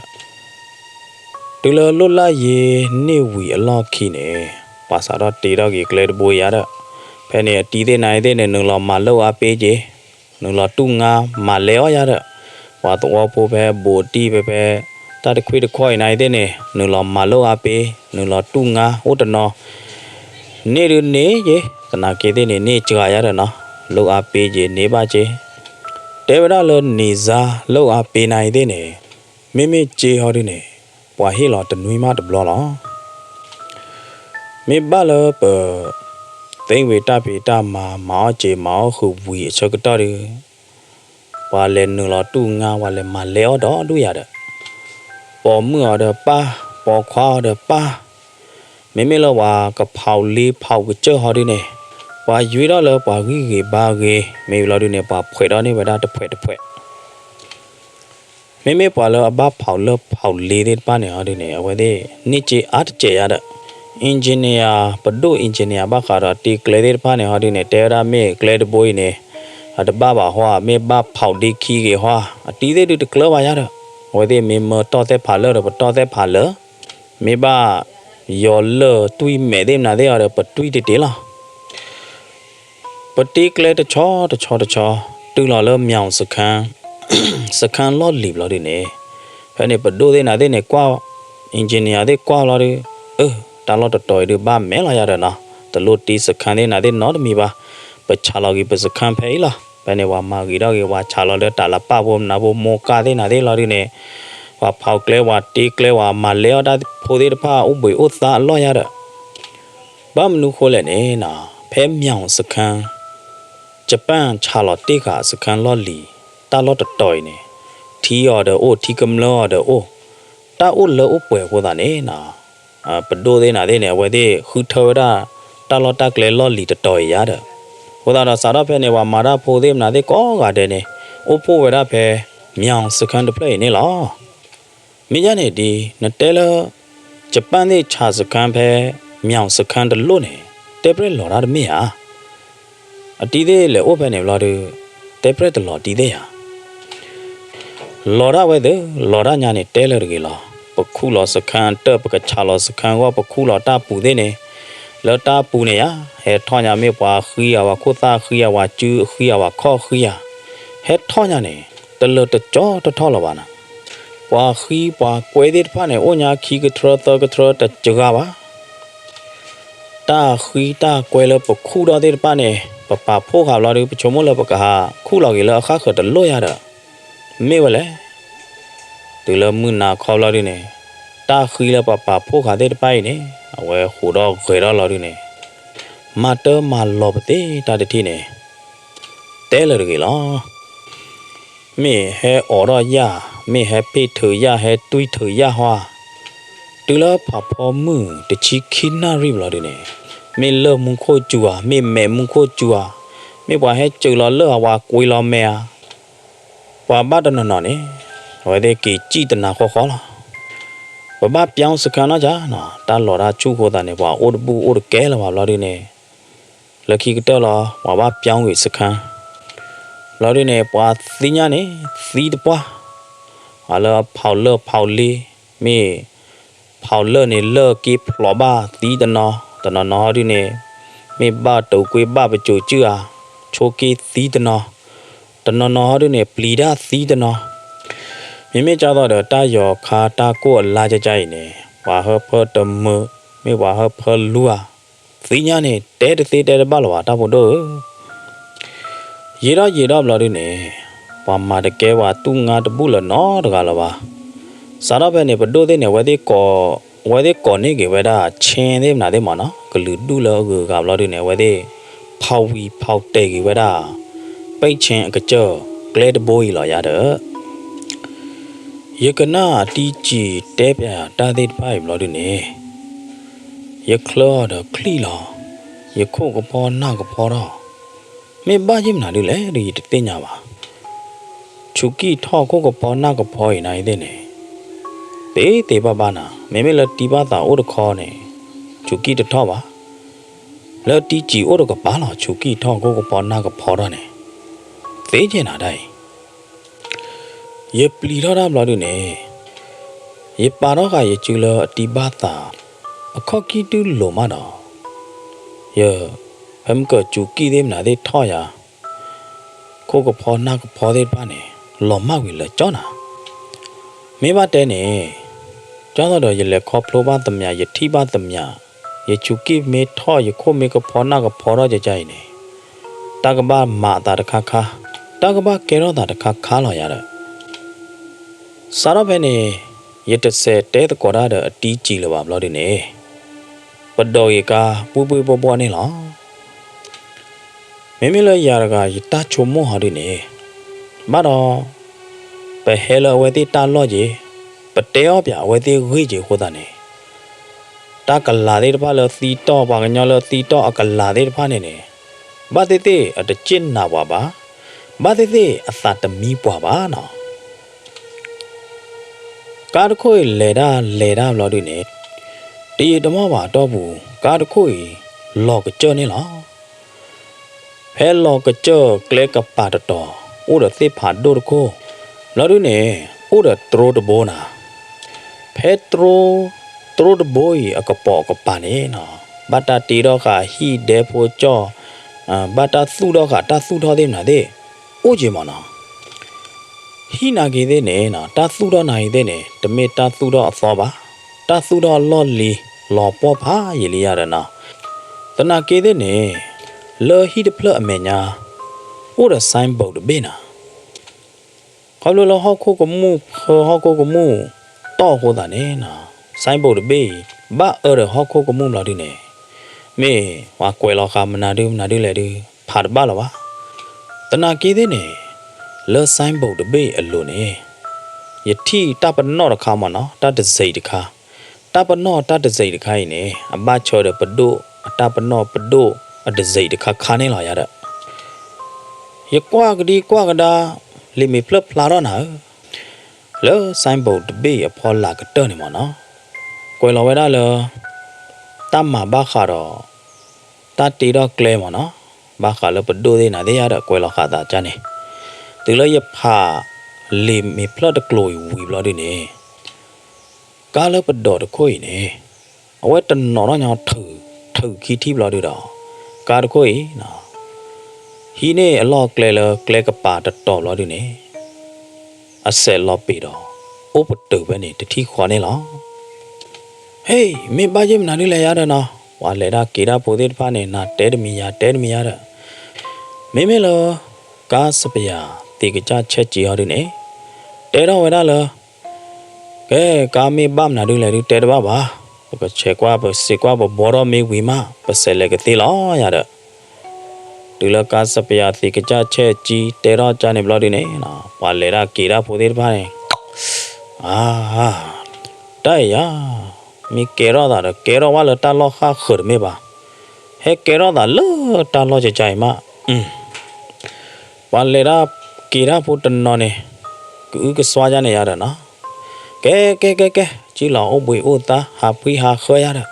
ဒီး တုၤလၢလိၣ်လၢ်ယ့ၤန့ၢ်ဝံၤအလီၢ်ခံန့ၣ် ပှၤစးထီၣ်တ့ထီၣ်က့ၤကျဲတဘိယၤဒီး ဖဲန့ၣ်အတံၤသ့ၣ်နၤအံၤသ့ၣ်န့ၣ် နုာ်လီၤမၤလိၣ်အါပ့က့ၤ, နုာ်လီၤတူၢ်ငါမၤလဲအီၣ်ယၤဒီး ပှၤသဝီဖိဖဲဘူးတံၢ်ဖဲဖဲ တၢ်တခွံတခွီအံၤနၤအံၤသ့ၣ်န့ၣ် နုာ်လီၤမၤလိၣ်အါပ့, နုာ်လီၤတူၢ်ငါအိၣ်တနီၤ န့ၢ်ဒုန့ၢ်က့ၤ, သနာ်က့သ့ၣ်န့ၣ် န့ၢ်စှၤယၤဒီးနီၤ, လိၣ်အါပ့က့ၤ န့ၢ်ဘၣ်က့ၤ, တဲဝဲဒၣ်လၢန့ၢ်စါလိၣ်အါပ့နၤအံၤသ့ၣ်န့ၣ် မ့မ့ၢ်က့ၤဟီဒုန့ၣ် ပှၤဟ့ၣ်လီၤတနွံမးတဘျီလီၤ. မ့ၢ်ဘၣ်လၢပ သ့ဝံၤတၢ်ဖံးတၢ်မၤ မၤအီၣ်စ့ၤမၤအီၣ်ဃုာ်ဝံၤအဆၢကတီၢ်ဒီး ပှၤလဲၤနုာ်လီၤတူၢ်ငါ ပှၤလဲၤမၤလဲအီၣ်ဒီဒူၣ်ယၤဒီး ပိာ်မုၣ်အီၤဒီးပၢ်, ပိာ်ခွါအီၤဒီးပၢ်, မ့မ့ၢ်လၢပှၤကဖီၣ်လ့ဖီၣ်ကစၢၢ်ဟီဒုန့ၣ် ပှၤယွ့ထီၣ်လၢပှၤဂံၢ်ဂ့ၤဘါဂ့ၤ, မ့ၢ်ဝံၤလီၤဒုန့ၣ် ပှၤဖှဲးထီၣ်န့ၢ်ဝဲဒၣ်တဖှဲးတဖှဲး မ့မ့ၢ်ပှၤလၢအဘၣ်ဖီၣ်လၢဖီၣ်လ့သ့ၣ်တဖၣ်န့ၣ်ဟီဒုန့ၣ် အဝဲသ့ၣ်န့ၢ်စ့အါတစဲးယၤဒီး engineer ပဒိၣ် engineer ဘၣ်ဃးဒီးတ့ကျဲသ့ၣ်တဖၣ်န့ၣ်ဟီဒုန့ၣ် တဲဝဲဒၣ်မ့ၢ်ကျဲတဘိအံၤန့ၣ် အတဘၣ်ဘၣ်ဟီ မ့ၢ်ဘၣ်ဖီၣ်ဒ့ခံဂ့ၤဟီ အတံၤသ့ၣ်ဒုတကျၢၤဘၣ်ယၤဒီး အဝဲသ့ၣ်မ့ၢ်မၢတီၢ်သဲၣ်ဖးလၢာ်ဒီး ပတီၢ်သဲၣ်ဖးလၢာ်, မ့ၢ်ဘၣ်ယီၤလၢၢ်တွံၢ်မဲာ်သ့ၣ်မနုၤသ့ၣ်အီၤဒီး ပတွံၢ်တ့ၢ်တ့ၢ်လီၤ. ပတ့ကျဲတဆီတဆီတဆီ တုၤလီၤလၢမၠီၣ်စခါ စခါလီၢ်လံၤဘျီဒုန့ၣ် ဖဲန့ၣ်ပဒိၣ်သ့ၣ်နၤသ့ၣ်န့ၣ် ကွၢ် engineer သ့ၣ်ကွၢ်လီၤဒု အၢ တၢ်လီၢ်တတီၤအံၤဒုဘၣ်မဲာ်လီၤယၤဒီးနီၤ တလိၣ်တ့စခါသ့ၣ်နၤသ့ၣ်နီတမံၤဘၣ်, ပဆးလီၤက့ၤပစခါဖဲအံၤလီၤ. ဖဲန့ၣ်ပှၤမၤဂ့ၤထီၣ်က့ၤ ပှၤဆးလီၤလၢတၢ်လၢပၢ်ဖိမနုၤဖိ မိၢ်ကၢ်သ့ၣ်နၤသ့ၣ်လီၤဒုန့ၣ် ပှၤဖီၣ်ကျဲ ပှၤတ့ကျဲ ပှၤမၤလဲအီၣ်တၢ်ဖိသ့ၣ်တဖၣ် အိၣ်ဘှံးအိၣ်သါအလီၢ်ယၤဒီး ဘၣ်မနုၤဃိလဲၣ်န့ၣ်နီၤ ဖဲမၠီၣ်စခါ ယပၣ်ဆးလီၤတ့ၢ်ဃာ်စခါလီၢ်လံၤ တၢ်လီၢ်တတီၤအံၤန့ၣ် ထံအီၤဒီးအိၣ် ထံကမျၢၢ်အီၤဒီးအိၣ်, တၢ်အိၣ်လၢအိၣ်ပှဲၤအဃိသတးန့ၣ်နီၤ ပဒိၣ်သ့ၣ်နၤသ့ၣ်န့ၣ် အဝဲသ့ၣ်ဃုထၢဝဲဒၣ် တၢ်လီၢ်တၢ်ကျဲလီၢ်လံၤတတီၤအံၤယၤဒီး အဃိသတးဒီးစးထီၣ်ဖဲန့ၣ် ပှၤမၤတၢ်ဖိသ့ၣ်မနုၤသ့ၣ်ကိးဂၤဒဲးန့ၣ် အိၣ်ဖှိၣ်ဝဲဒၣ်ဖဲ မၠီၣ်စခန်းတဖျၢၣ်အံၤန့ၣ်လီၤ. မ့ၢ်ယဲန့ၣ်ဒ် နတဲလၢ ယပၣ်သ့ၣ်ဆၣ်စခန်းဖဲ မၠီၣ်စခန်းတလိၣ်န့ၣ် တဲပြဲၢ်လီၤတၢ်တမ့ၢ်ဧါ. အတံၤသ့ၣ်လဲၤအိၣ်ဖဲန့ၣ်ဘျီဒုး တဲပြဲၢ်တလီၤတံၤသ့ၣ်ဧါ. လီၤတၢ်ဝဲသ့ၣ် လီၤတၢ်ညါန့ၣ် တဲလၢတဂ့ၤလီၤ. ပခူၣ်လီၤစခန်းတၢၢ် ပကဆၣ်လီၤစခန်းဂီၢ် ပခူၣ်လီၤတၢ်ပူၤသ့ၣ်န့ၣ် လၢတၢ်ပူၤန့ၣ်ယါ ဟဲထီၣ်ညါမ့ၢ်ပှၤဃံအဝဲခိၣ်သၣ်ဃံအဝဲစုဃံအဝဲခီၣ်ဃံဧါ ဟဲထီၣ်ညါန့ၣ် တလၢာ်တကၠီတထီၣ်လၢၤဘၣ်နၤ. ပှၤဃံပှၤကွဲသ့ၣ်တဖၣ်န့ၣ် အိၣ်ညါခံကထြၢသၢကထြၢတစှၤဘၣ် တၢ်ဃံတၢ်ကွဲလၢပခူၣ်ထီၣ်သ့ၣ်တဖၣ်န့ၣ် ပပာ်ဖှိၣ်ဃာ်ဘျီဒုး ပဆိကမိၣ်လၢပကဟးခူၣ်လီၤက့ၤလၢအဃၣ်ဃၢၤတလိၣ်ယါဒီး မ့ၢ်ဝဲလဲၣ်. တုၤလၢမုၢ်နၤခီဘျီဒုးန့ၣ် တၢ်ဃံလၢပပာ်ဖှိၣ်ဃာ်သ့ၣ်တဖၣ်အံၤန့ၣ် အဝဲဟူးဒီးဂဲၤထီၣ်လီၤဒုးန့ၣ် မၤတၢ်မၤလီၤပသ့ၣ်တၢ်တထံၣ်န့ၣ် တဲလၢတဂ့ၤလီၤ. မ့ၢ်ဟဲအိးထီၣ်ယၣ် မ့ၢ်ဟဲဖ့ၣ်ထုးယၣ် ဟဲတွံၢ်ထုးယၣ်ဟီဧါ တုၤလၢဖးဖီမုၢ်တဆံခံနၣ်ရံၣ်ဘျီဒုးန့ၣ် မ့ၢ်လၢၢ်မူခိၣ်စူၤဧါ မ့ၢ်မဲးမူခိၣ်စူၤဧါ မ့ၢ်ပှၤဟဲစၢၤလီၤလၢၢ်ဧါ ပှၤကွံလီၤမဲးဧါ ပှၤဘၣ်တနီၤနီၤန့ၣ် အဝဲသ့ၣ်က့ၤစံၣ်တနၤဃီဃီလီၤ. ပဘၣ်ပၠီစခန်းနီၢ်ကါနီၤ တၢ်လီၤတၢ်ဆူၣ်အဃိသတးန့ၣ် ပှၤအိၣ်တဘူၣ်အိၣ်တကဲလၢၤဘၣ်ဘျီဒုးန့ၣ် လၢခံကတၢၢ်လီၤ ပှၤဘၣ်ပၠီဂ့ၤစခန်း ဘျီဒုးန့ၣ် ပှၤသံညါန့ၣ် သံတပှၢ် ပှၤလၢအဖီၣ်လၢၢ်ဖီၣ်လ့ မ့ၢ်ဖီၣ်လၢၢ်န့ၣ် လၢၢ်က့ဖျိးဘၣ်သံတနီၤ တနီၤနီၤဟီဒုးန့ၣ် မ့ၢ်ဘၣ်တိာ်ကွ့ဘၣ်ပစိာ်စုၣ်ဧါ ဆိက့သံတနီၤ တနီၤနီၤဟီဒုးန့ၣ် ပျံၤတၢ်သံတနီၤ မ့မ့ၢ်ကၢ်သိးဒီးတၢ်ယီၤခါတၢ်ကိၢ်အလါကကါအံၤန့ၣ် ပှၤဟၢဖၢတမုာ် မ့ၢ်ပှၤဟၢဖၢလူဧါ သံညါန့ၣ် တဲတသ့တဲတဘၣ်လၢၤဘၣ် တၢ်ဖိဒိၣ်ဧၢ ယံာ်ထီၣ်ယံာ်ထီၣ်ဘျီဒုးန့ၣ် ပှၤမၤတကဲပှၤသူၣ်ငါတဘူၣ်လၢၤနီတဂၤလၢၤဘၣ်. စးထီၣ်ဖဲန့ၣ် ပဒိၣ်သ့ၣ်န့ၣ် အဝဲသ့ၣ်ကိး အဝဲသ့ၣ်ကိးန့ၢ်က့ၤဝဲဒၣ် chain သ့ၣ်မနုၤသ့ၣ်မးနီၤ ကလုာ်ဒူၣ်လၢအဂုၤအဂၤဘျီဒုးန့ၣ် အဝဲသ့ၣ် ဖီၣ်ဝံၤဖီၣ်တဲာ်က့ၤဝဲဒၣ် ပဲၣ် chain အကစၢၢ်ကျဲတဘိအံၤလီၤယါဒီး ယကနၣ်တံကံၤတဲပၠးတၢ်သ့ၣ်တဖၣ်အံၤဘျီဒုးန့ၣ် ယချၢအီၤဒီးချံၣ်လီၤ ယခိၣ်ကဖီနၢ်ကဖီထီၣ် မ့ၢ်ဘၣ်ယ့ၢ်မနုၤဒုးလဲၣ်ဒီးယတသ့ၣ်ညါဘၣ်. ဆူးကံၢ်ထီၣ်ခိၣ်ကဖီနၢ်ကဖီအံၤနၤအံၤသ့ၣ်န့ၣ် သ့သ့ဘၣ်ဘၣ်နၤ မ့မ့ၢ်လၢတံဘၣ်သးအိၣ်တခီန့ၣ် ဆူးကံၢ်တထီၣ်ဘၣ်. လၢတံကံၤအိၣ်တကပၤလီၤ ဆူးကံၢ်ထီၣ်ခိၣ်ကဖီနၢ်ကဖီထီၣ်န့ၣ် သ့ကဲနၤဒၣ်အံၤ ယပျံၤထီၣ်တၢ်ဘျီဒုးန့ၣ် ယပာ်ထီၣ်ဃာ်ယစုလၢအတံဘၣ်သး အခီၣ်ကံၢ်တုၤလိၤမးဒီး ယ ဖဲမုၢ်ကၢၤစူးကံၢ်သ့ၣ်မနုၤသ့ၣ်ထီၣ်ယၤ ခိၣ်ကဖီနၢ်ကဖီသ့ၣ်တဖၣ်န့ၣ် လီၤမၢ်ကွံာ်လၢာ်ကၠီနၤ မ့ၢ်ဘၣ်တဲန့ၣ် ကၠီသိးဒီးယလဲၤခီဖျိဘၣ်သမျး ယထံၣ်ဘၣ်သမျး ယဆူးကံၢ်မ့ၢ်ထီၣ် ယခိၣ်မ့ၢ်ကဖီနၢ်ကဖီထီၣ်ကကါအံၤန့ၣ် တၢ်ကဘၣ်မၤအသးတခါခါ တၢ်ကဘၣ်ကဲထီၣ်သးတခါခါလီၤယၤဒီး စးထီၣ်ဖဲန့ၣ် ယတစဲးတဲသကိးတၢ်ဒီးအတံကံၤလၢၤဘၣ်ဘျီဒုးန့ၣ် ပဒိးဂ့ၤကါ ပှံၢ်ပှံၢ်ဘီၣ်ဘီၣ်န့ၣ်လီၤ. မ့မ့ၢ်လၢယၤတဂၤ ယတၢ်ဆိကမိၣ်ဟီဒုးန့ၣ် ဘၣ်ဒီး ပဟဲလၢအဝဲသ့ၣ်တၢ်လီၢ်က့ၤ ပတဲအီၣ်ပၠးအဝဲသ့ၣ်ဂ့ၢ်က့ၤအဃိသတးန့ၣ် တၢ်ကလၤသ့ၣ်တဖၣ်လၢသံတီၢ် ပှၤကညီလၢသံတီၢ်အကလၤသ့ၣ်တဖၣ်န့ၣ်န့ၣ် ဘၣ်သ့ၣ်သ့ၣ်အတစ့ၣ်နၤပှၤဘၣ်, ဘၣ်သ့ၣ်သ့ၣ်အသးတမံပှၤဘၣ်နီၤ. ကါတခိၣ်အံၤလဲၤတၢ်လဲၤတၢ်ဘျီဒုးန့ၣ် တယံာ်တမီၢ်ဘၣ်အတီၢ်ပူၤ ကါတခိၣ်အံၤ လီၤကစၢၢ်န့ၣ်လီၤ. ဖဲလီၤကစၢၢ်ကျဲကပၤတတီၤ အိၣ်ဒီးသ့ၣ်ဖးဒိၣ်တခိၣ် ဘျီဒုးန့ၣ် အိၣ်ဒီးတြိတဘိနၤ. ဖဲတြိ တြိတဘိအံၤအကပိာ်အကပၤန့ၣ်နီၤ ဘၣ်တၢ်တ့ထီၣ်ဃာ်ဟံၣ်ဒဲဖိကၠီၣ် ဘၣ်တၢ်သူၣ်ထီၣ်ဃာ်တၢ်သူၣ်ထီၣ်သ့ၣ်မနုၤသ့ၣ် အိၣ်က့ၤမးနီၤ. ဟံၣ်နာ်က့သ့ၣ်န့ၣ် တၢ်သူၣ်ထီၣ်နာ်က့သ့ၣ်န့ၣ် တမ့ၢ်တၢ်သူၣ်ထီၣ်အသီဘၣ်, တၢ်သူၣ်ထီၣ်အလီၢ်လံၤ လီၤပှီၢ်ဖးယံာ်လံယၤဒီးနီၤ. သနာ်က့သ့ၣ်န့ၣ် လၢဟံၣ်တဖျၢၣ်အမဲာ်ညါ အိၣ်ဒီး signboard တဘ့ၣ်နၤ. ခီဖျိလၢဟီၣ်ခိၣ်ကမူၣ်ဖၢ ဟီၣ်ခိၣ်ကမူၣ်တီၢ်အဃိသတးန့ၣ်နီၤ signboard တဘ့ၣ်အံၤ ဘၣ်အၢဒီးဟီၣ်ခိၣ်ကမူၣ်ဘျီဒုးန့ၣ် မ့ၢ်ပှၤကွဲးလီၤဃာ်မနုၤဒုးမနုၤဒုးလဲၣ်ဒုး ဖးတဘၣ်လၢၤဘၣ်. သနာ်က့သ့ၣ်န့ၣ် လၢ signboard တဘ့ၣ်အလိၤန့ၣ် ယထံၣ်တၢ်ပနီၣ်တခါမးနီၤ တၢ်တစဲးတခါ, တၢ်ပနီၣ်တၢ်တစဲးတခါအံၤန့ၣ် အဘၣ်ဆၢဒီးပဒိၣ်အတၢ်ပနီၣ်ပဒိၣ်အတစဲးတခါခါန့ၣ်လီၤယၤဒီး ယကွၢ်ကဒံကွၢ်ကဒါ, လံာ်မ့ၢ်ဖျၢၣ်ဖျါထီၣ်နၤဧၢ, လၢ signboard တဘ့ၣ်အဖီလာ်ကတၢၢ်န့ၣ်မ့ၢ်နီၤ, ကွဲးလီၤဝဲဒၣ်လၢ တၢ်မၤဘၣ်ဃးဒီး တၢ်တ့ထီၣ်ကျဲမ့ၢ်နီၤ, ဘၣ်ဃးလၢပဒိၣ်သ့ၣ်နၤသ့ၣ်ယါဒီး ကွဲးလီၤဃာ်သးကါန့ၣ်, တုၤလၢယဖး လံာ်မ့ၢ်ဖျၢၣ်တကျိၤအံၤဝံၤဘျီဒုန့ၣ် ကါလၢပဒိးတခိၣ်အံၤန့ၣ် အဝဲတနီၤထီၣ်ညီထုး ထုးခံထံၣ်ဘျီဒုဒီး ကါတခိၣ်အံၤ ဟံးန့ၢ်အလီၢ်ကျဲလၢကျဲကပၤတတီၤဘျီဒုန့ၣ် အစဲးလီၤပ့ၤဒီး အိၣ်ပတုာ်ဖဲန့ၣ်တထံၣ်ဃီန့ၣ်လီၤ. ဟ့ၣ် မ့ၢ်ဘၣ်ယ့ၢ်မနုၤဒုလဲၣ်ယါဒီးနီၤ, ပှၤလဲၤတၢ်က့ၤတၢ်ဖိသ့ၣ်တဖၣ်န့ၣ် နၤတဲတမံၤယၤတဲတမံၤယါဒီး မ့မ့ၢ်လၢ ကါစပယၤသံကစၢ်ဆဲးကၠံဟီဒုန့ၣ် တဲထီၣ်ဝဲဒၣ်လၢ ကဲ ကါမ့ၢ်ဘၣ်မနုၤဒုလဲၣ်ဒုတဲတဘၣ်ဘၣ်, ပကဆဲးကွၢ်ပစံးကွၢ်ပဘီထီၣ်မ့ၢ်ဝံၤမး ပစဲးလဲၤကသ့လီၤယၤဒီး တုၤလၢကါစပယၤသံကစၢ်ဆဲးကၠံတဲထီၣ်ကါန့ၣ်ဘျီဒုန့ၣ် ပှၤလဲၤတၢ်က့ၤတၢ်ဖိသ့ၣ်တဖၣ်န့ၣ် အါ တၢ်အံၤယါ မ့ၢ်ကဲထီၣ်သးဒီး ကဲထီၣ်ဝဲလၢတၢ်လီၢ်ဃၣ်ဃၢၤတမ့ၢ်ဘၣ်, ဟဲကဲထီၣ်သးလၢတၢ်လီၢ်ကကါအံၤမး, ပှၤလဲၤတၢ်က့ၤတၢ်ဖိတနီၤန့ၣ် ကအုကစွါယါန့ၣ်ယါဒီးနီၤ, ကဲ ကဲ ကဲ ကဲ ကံၣ်လီၤအိၣ်ဘှံးအိၣ်သါ ဟးဖှံဟးဃၢယါဒီး,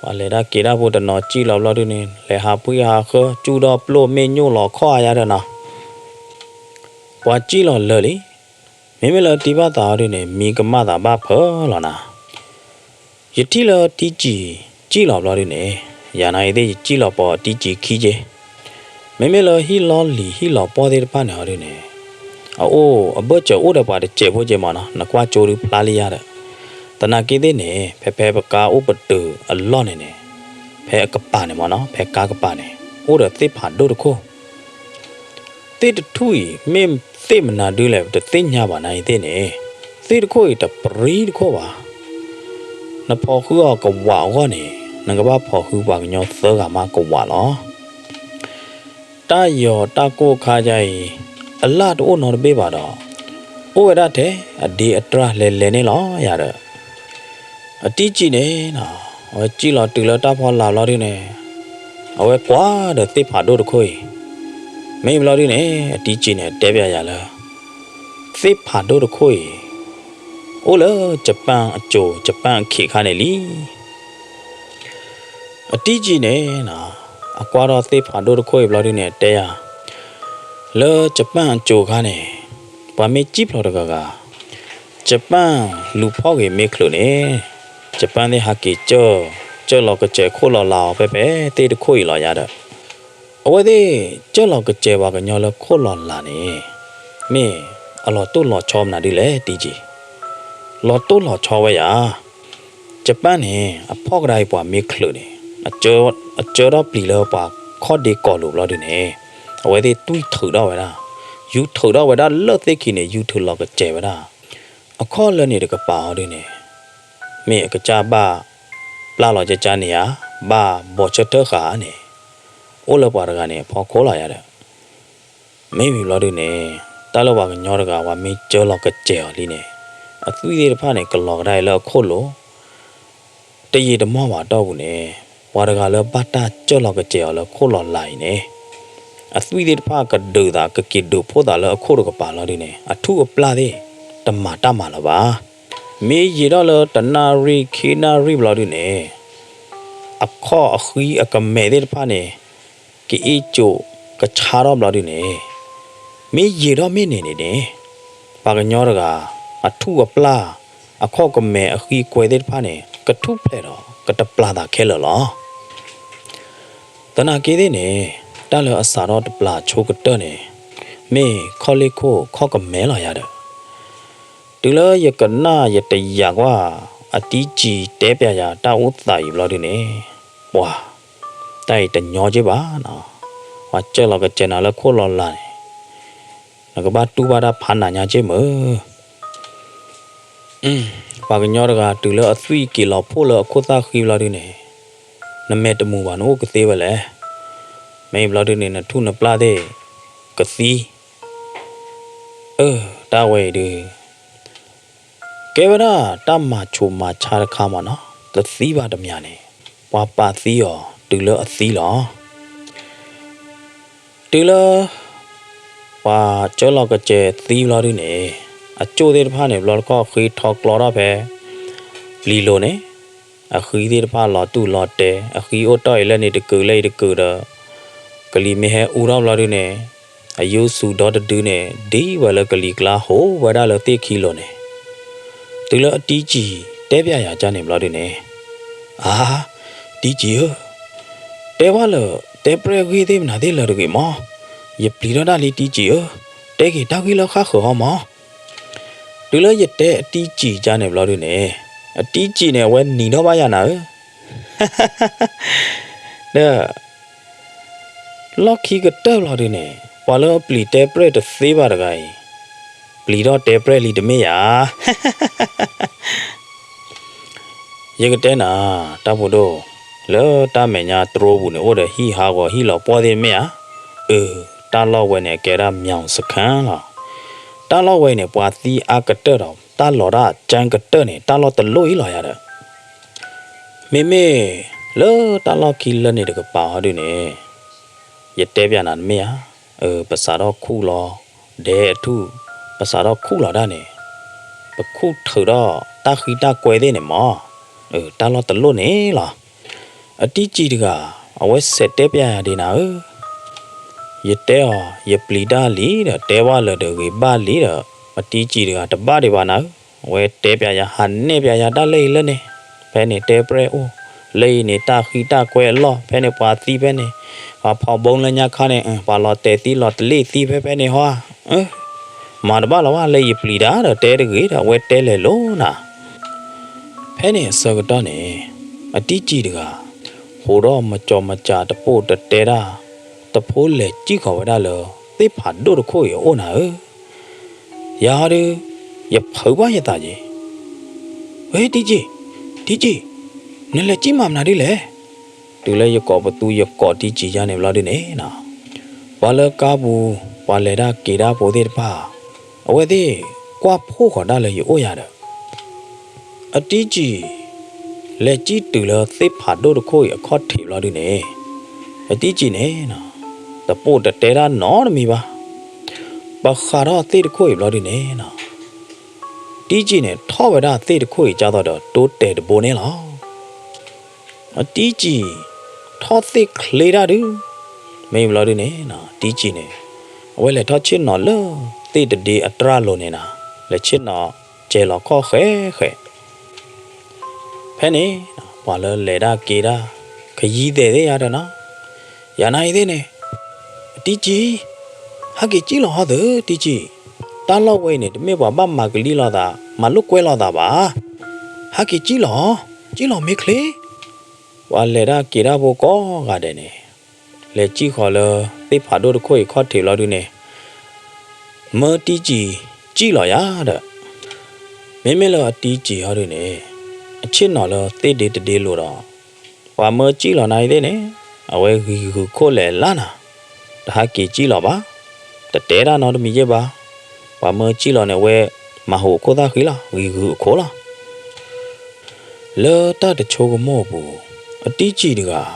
ပှၤလဲၤတၢ်က့ၤတၢ်ဖိတနီၤကံၣ်လီၤဘျီဒုန့ၣ် လဲၤဟးဖှံဟးဃၢ စူၣ်ထီၣ်ပျိၢ်မ့ၢ်ညိၣ်လီၤခီၣ်ယါဒီးနီၤ, ပှၤကံၣ်လီၤလၢာ်လံ, မ့မ့ၢ်လၢတံၢ်ဘၣ်သးအီၤဒုန့ၣ် မံကမၣ်သးဘၣ်ဖၢလီၤနၤ ယထံၣ်လၢတံၢ်ကံၣ်ကံၣ်လီၤဘျီဒုန့ၣ်, ယၤနၤအံၤသ့ၣ်ယကံၣ်လီၤပီၤတံၢ်ကံၣ်ခံက့, မ့မ့ၢ်လၢဟံၣ်လီလံၤဟံၣ်လီၤပီၢ်သ့ၣ်တဖၣ်န့ၣ်အီၤဒုန့ၣ်, အအိၣ်အဘၢၣ်စၢၤအိၣ်ဒီးပှၤတစဲးဖိက့မးနီၤ, နကွၢ်ကၠိဒုဖျါလံယါဒီး, သနာ်က့သ့ၣ်န့ၣ် ဖဲဖဲပကါအိၣ်ပတုာ်အလီၢ်န့ၣ်န့ၣ်, ဖဲအကပၤန့ၣ်မးနီၤ, ဖဲကါကပၤန့ၣ် အိၣ်ဒီးသ့ၣ်ဖးဒိၣ်တခိၣ် သ့ၣ်တထူၣ်အံၤ မ့ၢ်သ့ၣ်မနုၤဒုလဲၣ် ပတသ့ၣ်ညါဘၣ်နၤအံၤသ့ၣ်န့ၣ်, သ့ၣ်တခိၣ်အံၤတပြံတခိၣ်ဘၣ်. နဖီၣ်ဃုအီၤကဝးအဂီၢ်န့ၣ် နကဘၣ်ဖီၣ်ဃုပှၤကညီသၢဂၤမးကဝးလီၤ. တၢ်ယီၤတၢ်ကိၢ်ခါယါအံၤ အလၣ်တအိၣ်နီတဘ့ၣ်ဘၣ်ဒီး, အိၣ်ဝဲဒၣ်ထဲအဒ့အတြၢ်လဲၤလဲၤန့ၣ်လီၤယၤဒီး အတံၢ်ကံၣ်န့ၣ်, အဝဲကံၣ်လီၤတုၤလၢတၢ်ဖီလာ်ဘျီဒုန့ၣ်, အဝဲကွၢ်ဒီးသ့ၣ်ဖးဒိၣ်တခိၣ်အံၤ, မ့ၢ်ဘျီဒုန့ၣ် အတံၢ်ကံၣ်န့ၣ် တဲပျးယၤလၢ သ့ၣ်ဖးဒိၣ်တခိၣ်အံၤ အိၣ်လၢ Japan အစိၤ Japan အခ့ခါန့ၣ်လံ. အတံၢ်ကံၣ်န့ၣ်, အကွၢ်ထီၣ်သ့ၣ်ဖးဒိၣ်တခိၣ်အံၤဘျီဒုန့ၣ် တဲယၤ, လၢ Japan အစိၤခါန့ၣ်, ပှၤမ့ၢ်ကံၣ်ဖျိးတဂၤဂၤ, Japan လူၤဖီၣ်ဂ့ၤမ့ၢ်ချုးန့ၣ်, Japan သ့ၣ်ဟးက့ၤကၢၢ်, ကၢၢ်လီၤကစဲးခိၣ်လီၤလးအီၤဖဲဖဲသ့ၣ်တခိၣ်အံၤလီၤယၤဒီး, အဝဲသ့ၣ် ကၢၢ်လီၤကစဲးပှၤကညီလၢခိၣ်လီၤလးန့ၣ်, မ့ၢ်အလီၤတိၢ်လီၤဆီမနုၤဒ်လဲၣ်တံၢ်ကံၣ်, လီၤတိၢ်လီၤဆီဝဲယၤ Japan န့ၣ် အဖီၣ်ကဒါအံၤပှၤမ့ၢ်ချုးန့ၣ်, အကၢထီၣ်ပျံၤလၢပှၤခီၣ်ဒ့ကီၤလိၤဘျီဒုန့ၣ်, အဝဲသ့ၣ်တွံၢ်ထုးထီၣ်ဝဲဒၣ်, ယူၤထုးထီၣ်ဝဲဒၣ်လၢသ့ၣ်ခံန့ၣ် ယူၤထုးလီၤကစဲးဝဲဒၣ်, အခီၣ်လၢန့ၣ်တကပၤအီၤဒုန့ၣ်, မ့ၢ်အကစၢ်ဘၣ်ပျၢ်လီၤကကါန့ၣ်ဧါ, ဘၣ်ဘီးဆၢထၢၣ်ဃာ်န့ၣ်, အိၣ်လၢပှၤတဂၤန့ၣ် အဖီခိၣ်လီၤယၤဒီး မ့ၢ်ဝံၤဘျီဒုန့ၣ်, တၢ်လၢပှၤကညီတဂၤ ပှၤမ့ၢ်ကၢလီၤကစဲးအီၤလံန့ၣ်, အသွံၣ်သ့ၣ်တဖၣ်န့ၣ် ကလီၤကဒါအံၤလၢအခိၣ်လိၤ, တယံာ်တမီၢ်ဘၣ်တီၢ်ပူၤန့ၣ်, ပှၤတဂၤလၢဘၣ်တၢ်ကၢလီၤကစဲးအီၤလၢခိၣ်လီၤလးအံၤန့ၣ်, အသွံၣ်သ့ၣ်တဖၣ်ကဒုးသး ကက့ၤဒုးဖိသးလၢအခိၣ်တကပၤလီၤဒုန့ၣ် အထူၣ်အပျၢ်သ့ၣ် တမၤတၢ်မၤလၢၤဘၣ်. မ့ၢ်ယံာ်ထီၣ်လၢတနၣ်ရံၣ်ခံနၣ်ရံၣ်ဘျီဒုန့ၣ်, အခီၣ်အဃံအကမဲာ်သ့ၣ်တဖၣ်န့ၣ် ကအ့ၣ်ကိးကဆါထီၣ်ဘျီဒုန့ၣ်, မ့ၢ်ယံာ်ထီၣ်မ့ၢ်န့ၣ်န့ၣ်န့ၣ်, ပှၤကညီတဂၤ အထူၣ်အပျၢ် အခီၣ်ကမဲာ်အဃံအကွဲသ့ၣ်တဖၣ်န့ၣ် ကထူၣ်ဖျဲးဒီး ကတပျၢ်သးခဲလၢာ်လီၤ. သနာ်က့သ့ၣ်န့ၣ်, တၢ်လၢအစးထီၣ်တပျၢ်ဆိကတၢၢ်န့ၣ်, မ့ၢ်ခီၣ်လ့ၢ်ခိၣ်ခီၣ်ကမဲာ်လီၤယၤဒီး, တုၤလၢယကနၣ်ယတယာ်ကွၢ် အတံကံၤတဲပျးယၤတၢ်အိၣ်သးအံၤဘျီဒုန့ၣ်, ပှၤ, တၢ်အံၤတညီက့ဘၣ်နီၤ, ပှၤကၢလီၤကစဲးနၤလၢခိၣ်လီၤလးန့ၣ်, နကဘၣ်တူၢ်ဘၣ်တၢ်ဖးနးညါက့မုၢ် ပှၤကညီတဂၤတုၤလၢအသွံၣ်က့ၤလီၤဖှိၣ်လၢအခိၣ်သၣ်ဃံဘျီဒုန့ၣ်, နမဲာ်တမုာ်ဘၣ်နအိၣ်ကသ့ဝဲလဲၣ်. မ့ၢ်ဘျီဒုန့ၣ် နထူၣ်နပျၢ်သ့ၣ်ကသံ, အၢ တၢ်ဝဲအံၤဒု ကဲဝဲဒၣ်တၢ်မၤဆူးမၤဆါတခါမးနီၤ, တသံဘၣ်တမံၤန့ၣ်, ပှၤပာ်သံအီၤတုၤလၢအသံလီၤ. တုၤလၢ ပှၤကၢလီၤကစဲၤသံဘျီဒုန့ၣ်, အကၠိၣ်သ့ၣ်တဖၣ်န့ၣ် ဘျီတခီၣ်ဃ့ထီကျီထီၣ်ဖဲပျံၤလိၤန့ၣ်, အဃံသ့ၣ်တဖၣ်လီၤတူၢ်လီၤတဲာ်, အဃံအိၣ်တီၢ်အံၤလၢန့ၣ်တကုာ်လၢအံၤတကုာ်ဒီး, ကလံၤမ့ၢ်ဟဲအူထီၣ်ဘျီဒုန့ၣ်, အယူၤစူၤဒီတဒုန့ၣ် ဒ်ဝဲလၢကလံၤကျါဟိဝဲဒၣ်လၢသ့ၣ်ခံလိၤန့ၣ်, တုၤလၢအတံကံၢ်တဲပၠးယၤကန့ၣ်ဘျီဒုန့ၣ်, အါ, တံကံၢ်ဧၢ, တဲဝဲလၢ တဲပြဲၢ်ဂ့ၢ်သ့ၣ်မနုၤသ့ၣ်လၢာ်တဂ့ၤမး, ယပျံၤထီၣ်တၢ်လံတံကံၢ်ဧၢ, တဲက့ၤတၢ်ဂ့ၢ်လၢဃၣ်ဃၢၤအီၤမး. တုၤလၢယတဲအတံကံၢ်ကန့ၣ်ဘျီဒုန့ၣ်, အတံကံၢ်န့ၣ် အဝဲနံၤထီၣ်ဘၣ်ယၤနၤဧၢ, ဒီး လီၢ်ခံကတၢၢ်ဘျီဒုန့ၣ်, ပှၤလၢအပျံၤတဲပြဲၢ်တသ့ဘၣ်တဂၤအံၤ, ပျံၤထီၣ်တဲပြဲၢ်လံတမ့ၢ်ဧါ. ယကတဲနၤ, တၢ်ဖိဒိၣ်, လၢတၢ်မဲာ်ညါတြိပူၤန့ၣ် အိၣ်ဒီးဟံၣ်ဟးဂီၤဟံၣ်လီၤပှီၢ်သ့ၣ်တမ့ၢ်ဧါ. အၢ, တၢ်လီၢ်ဝဲန့ၣ် အကဲဒၣ် မြောင်စခန်း လီၤ. တၢ်လီၢ်ဝဲန့ၣ် ပှၤသံအါကတၢၢ်ဒီး တၢ်လီၤတၢ်ကၠၢၢ်ကတၢၢ်န့ၣ် တၢ်လီၢ်တလိၣ်အံၤလီၤယၤဒီး မ့မ့ၢ်လၢတၢ်လီၢ်ခံလၢန့ၣ်တကပၤဟီဒုန့ၣ်, ယတဲပၠးနၤတမ့ၢ်ဧါ. ပစးထီၣ်ခူၣ်လီၤဒဲအထူၣ်, ပစးထီၣ်ခူၣ်လီၤဒၣ်န့ၣ်, ပခူၣ်ထုးဒီးတၢ်ဃံတၢ်ကွဲသ့ၣ်န့ၣ်မး, တၢ်လီၢ်တလိၣ်န့ၣ်လီၤ. အတံကံၢ်တဂၤ, အဝဲစဲးတဲပၠးယၤဒ်နၤဧၢ, ယတဲအီၤ ယပျံၤတၢ်လံဒီး တဲဘၣ်လၢၤတဂ့ၤဘၣ်လံဒီး, အတံကံၢ်တဂၤတဘၣ်ဒံးဘၣ်နၤဧၢ, အဝဲတဲပၠးယၤ ဟးနဲၣ်ပၠးယၤတၢ်လၢအံၤလၢန့ၣ်, ဖဲန့ၣ်တဲပြဲၢ်အိၣ်, လၢအံၤန့ၣ် တၢ်ဃံတၢ်ကွဲအလီၢ်, ဖဲန့ၣ်ပှၤသံဖဲန့ၣ်, ပှၤဖီဘိလၢညါခါန့ၣ်, ပှၤလီၤတဲာ်သံလီၤတလ့ၣ်သံဖဲဖဲန့ၣ်ဟီဧါ. မၤတဘၣ်လီၤဘၣ် လၢယပျံၤတၢ်ဒီးတဲတဂ့ၤဒီး အဝဲတဲလဲၤလိာ်နၤ. ဖဲန့ၣ်အဆၢကတီၢ်န့ၣ်, အတံကံၢ်တဂၤ, ဟိးထီၣ်မကၠီမကၠးတပိၢ်တတဲတၢ်, တဖိလဲၤစံၣ်ဃီၤဝဲဒၣ်လၢ သ့ၣ်ဖးဒိၣ်တခိၣ်အံၤအအိၣ်နၤဧၢ, ယၤဟီဒု, ယဖုးဘၣ်ယသးက့ၤ, ဝဲတံကံၢ်, တံကံၢ်, နလဲၤစံၣ်မၤမနုၤဒ်လဲၣ်. တုၤလၢယကိးပသူယကိးတံကံၢ်ယါန့ၣ်ဘျီဒုန့ၣ်, ပှၤလၢကါပူၤ, ပှၤလဲၤတၢ်က့ၤတၢ်ဖိသ့ၣ်တဖၣ်, အဝဲသ့ၣ်ကွၢ်ဖှိၣ်ဃီၤဒၣ်လၢယအိၣ်ယၤဒီး အတံကံၢ်, လဲၤစံၣ်တုၤလၢသ့ၣ်ဖးဒိၣ်တခိၣ်အံၤအခီၣ်ထံးဘျီဒုန့ၣ်, အတံကံၢ်န့ၣ်, တပိၢ်တတဲတၢ်နီတမံၤဘၣ်. ပဃးထီၣ်သ့ၣ်တခိၣ်အံၤဘျီဒုန့ၣ်, တံကံၢ်န့ၣ်ထီၣ်ဝဲဒၣ်သ့ၣ်တခိၣ်အံၤကၢ်သိးဒီးတိတဲာ်တဘိန့ၣ်လီၤ. အတံကံၢ်, ထီၣ်သ့ၣ်ချ့တၢ်ဒု, မ့ၢ်ဘျီဒုန့ၣ်, တံကံၢ်န့ၣ်, အဝဲလဲၤထီၣ်ဆ့ၣ်နီၤလၢသ့ၣ်တဒ့အတြၢ်လိၤန့ၣ်နၤ, လဲၤဆ့ၣ်နီၤကဲၤလီၤခီၣ်ဃဲးဃဲး ဖဲန့ၣ်, ပှၤလၢလဲၤတၢ်က့ၤတၢ်, ခယံသဲးသ့ၣ်ယါဒီးနီၤ, ယၤနၤအံၤသ့ၣ်န့ၣ်, အတံကံၢ်, ဟဲက့ၤစံၣ်လီၤဟီသုတံကံၢ်, တၢ်လီၢ်ဝဲအံၤန့ၣ် တမ့ၢ်ပှၤဘၣ်မၤကလံၢ်လိာ်သး, မၤလိာ်ကွဲလိာ်သးဘၣ်. ဟဲက့ၤစံၣ်လီၤ, စံၣ်လီၤမ့ၢ်ချ့. ပှၤလဲၤတၢ်က့ၤတၢ်ဖိကိးဂၤဒဲးန့ၣ်, လဲၤစံၣ်ဃီၤလၢသ့ၣ်ဖးဒိၣ်တခိၣ်အံၤခီၣ်ထံးဘျီဒုန့ၣ်, မၢတံကံၢ်စံၣ်လီၤယၤဒီး, မ့မ့ၢ်လၢအတံကံၢ်ဟီဒုန့ၣ်, အဆ့ၣ်နီၤလၢသ့ၣ်ဒ့တဒ့လိၤဒီး, ပှၤမၢစံၣ်လီၤနၤအံၤသ့ၣ်န့ၣ်, အဝဲဂံၤဂုာ်ခိၣ်လဲၤလၢနၤ, တဟးက့ၤစံၣ်လီၤဘၣ်, တတဲတၢ်နီတမံၤယဲၢ်ဘၣ်. ပှၤမၢစံၣ်လီၤန့ၣ် အဝဲမၤဟူးအခိၣ်သၣ်ဃံလီၤ, ဂံၤဂုာ်အခိၣ်လီၤ. လၢတၢ်တဆိကမိၣ်အပူၤ, အတံကံၢ်တဂၤ,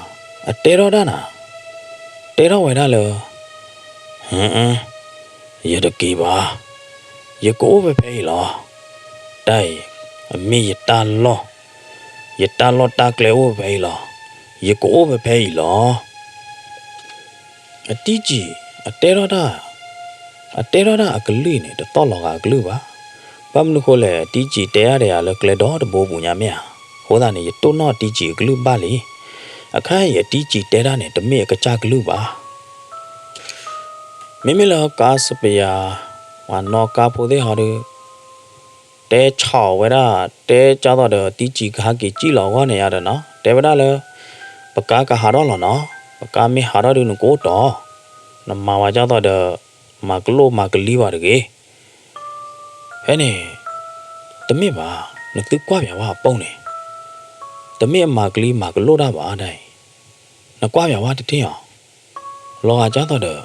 အတဲထီၣ်တၢ်နၤ, တဲထီၣ်ဝဲဒၣ်လၢ, ဟ, ယတက့ၤဘၣ်, ယကအိၣ်ဖဲဖဲအံၤလီၤ. တၢ်အံၤ, အမ့ၢ်ယတၢ်လီၢ်, ယတၢ်လီၢ်တၢ်ကျဲအိၣ်ဖဲဖဲအံၤလီၤ. ယကအိၣ်ဖဲဖဲအံၤလီၤ. အတံကံၢ်, အတဲထီၣ်တၢ်, အတဲထီၣ်တၢ်အကလုၢ်န့ၣ် တသီၣ်လီၤဂာ်အကလုၢ်ဘၣ်. ဘၣ်မနုၤဃိလဲၣ်, အတံကံၢ်တဲဒၣ်ယၤလၢကျဲဒီတဘိပူၤညါမ့ၢ်ဧါ. အဃိသတးန့ၣ် ယတိၢ်နီၣ်အတံကံၢ်အကလုၢ်ဘၣ်လံ. အခါအံၤအတံကံၢ်တဲဒၣ်န့ၣ် တမ့ၢ်အကစၢ်ကလုၢ်ဘၣ်. မ့မ့ၢ်လၢကါစပယၤ, ပှၤနီၣ်ကါဖိသ့ၣ်ဟီဒီး တဲဆါဝဲဒၣ်, တဲကၢ်သိးဒီးတံကံၢ်ကဟဲက့ၤစံၣ်လီၤအဂီၢ်န့ၣ်ယါဒီးနီၤ, တဲဝဲဒၣ်လၢ ပကါကဟးထီၣ်လီၤနီၤ, ပကါမ့ၢ်ဟးထီၣ်ဒုးနကအိၣ်တီၤ, နမၤဝဲကၢ်သိးဒီး မၤကလိၣ်မၤကလံဘၣ်တဂ့ၤ. ဖဲန့ၣ်, တမ့ၢ်ဘၣ်, နသုကွၢ်ပၠးဝဲအပိၢ်န့ၣ်, တမ့ၢ်အမၤကလံမၤကလိၣ်တၢ်ဘၣ်ဒၣ်အံၤ, နကွၢ်ပၠးဝဲတထံၣ်အီၤ, လီၤဂာ်ကၢ်သိးဒီး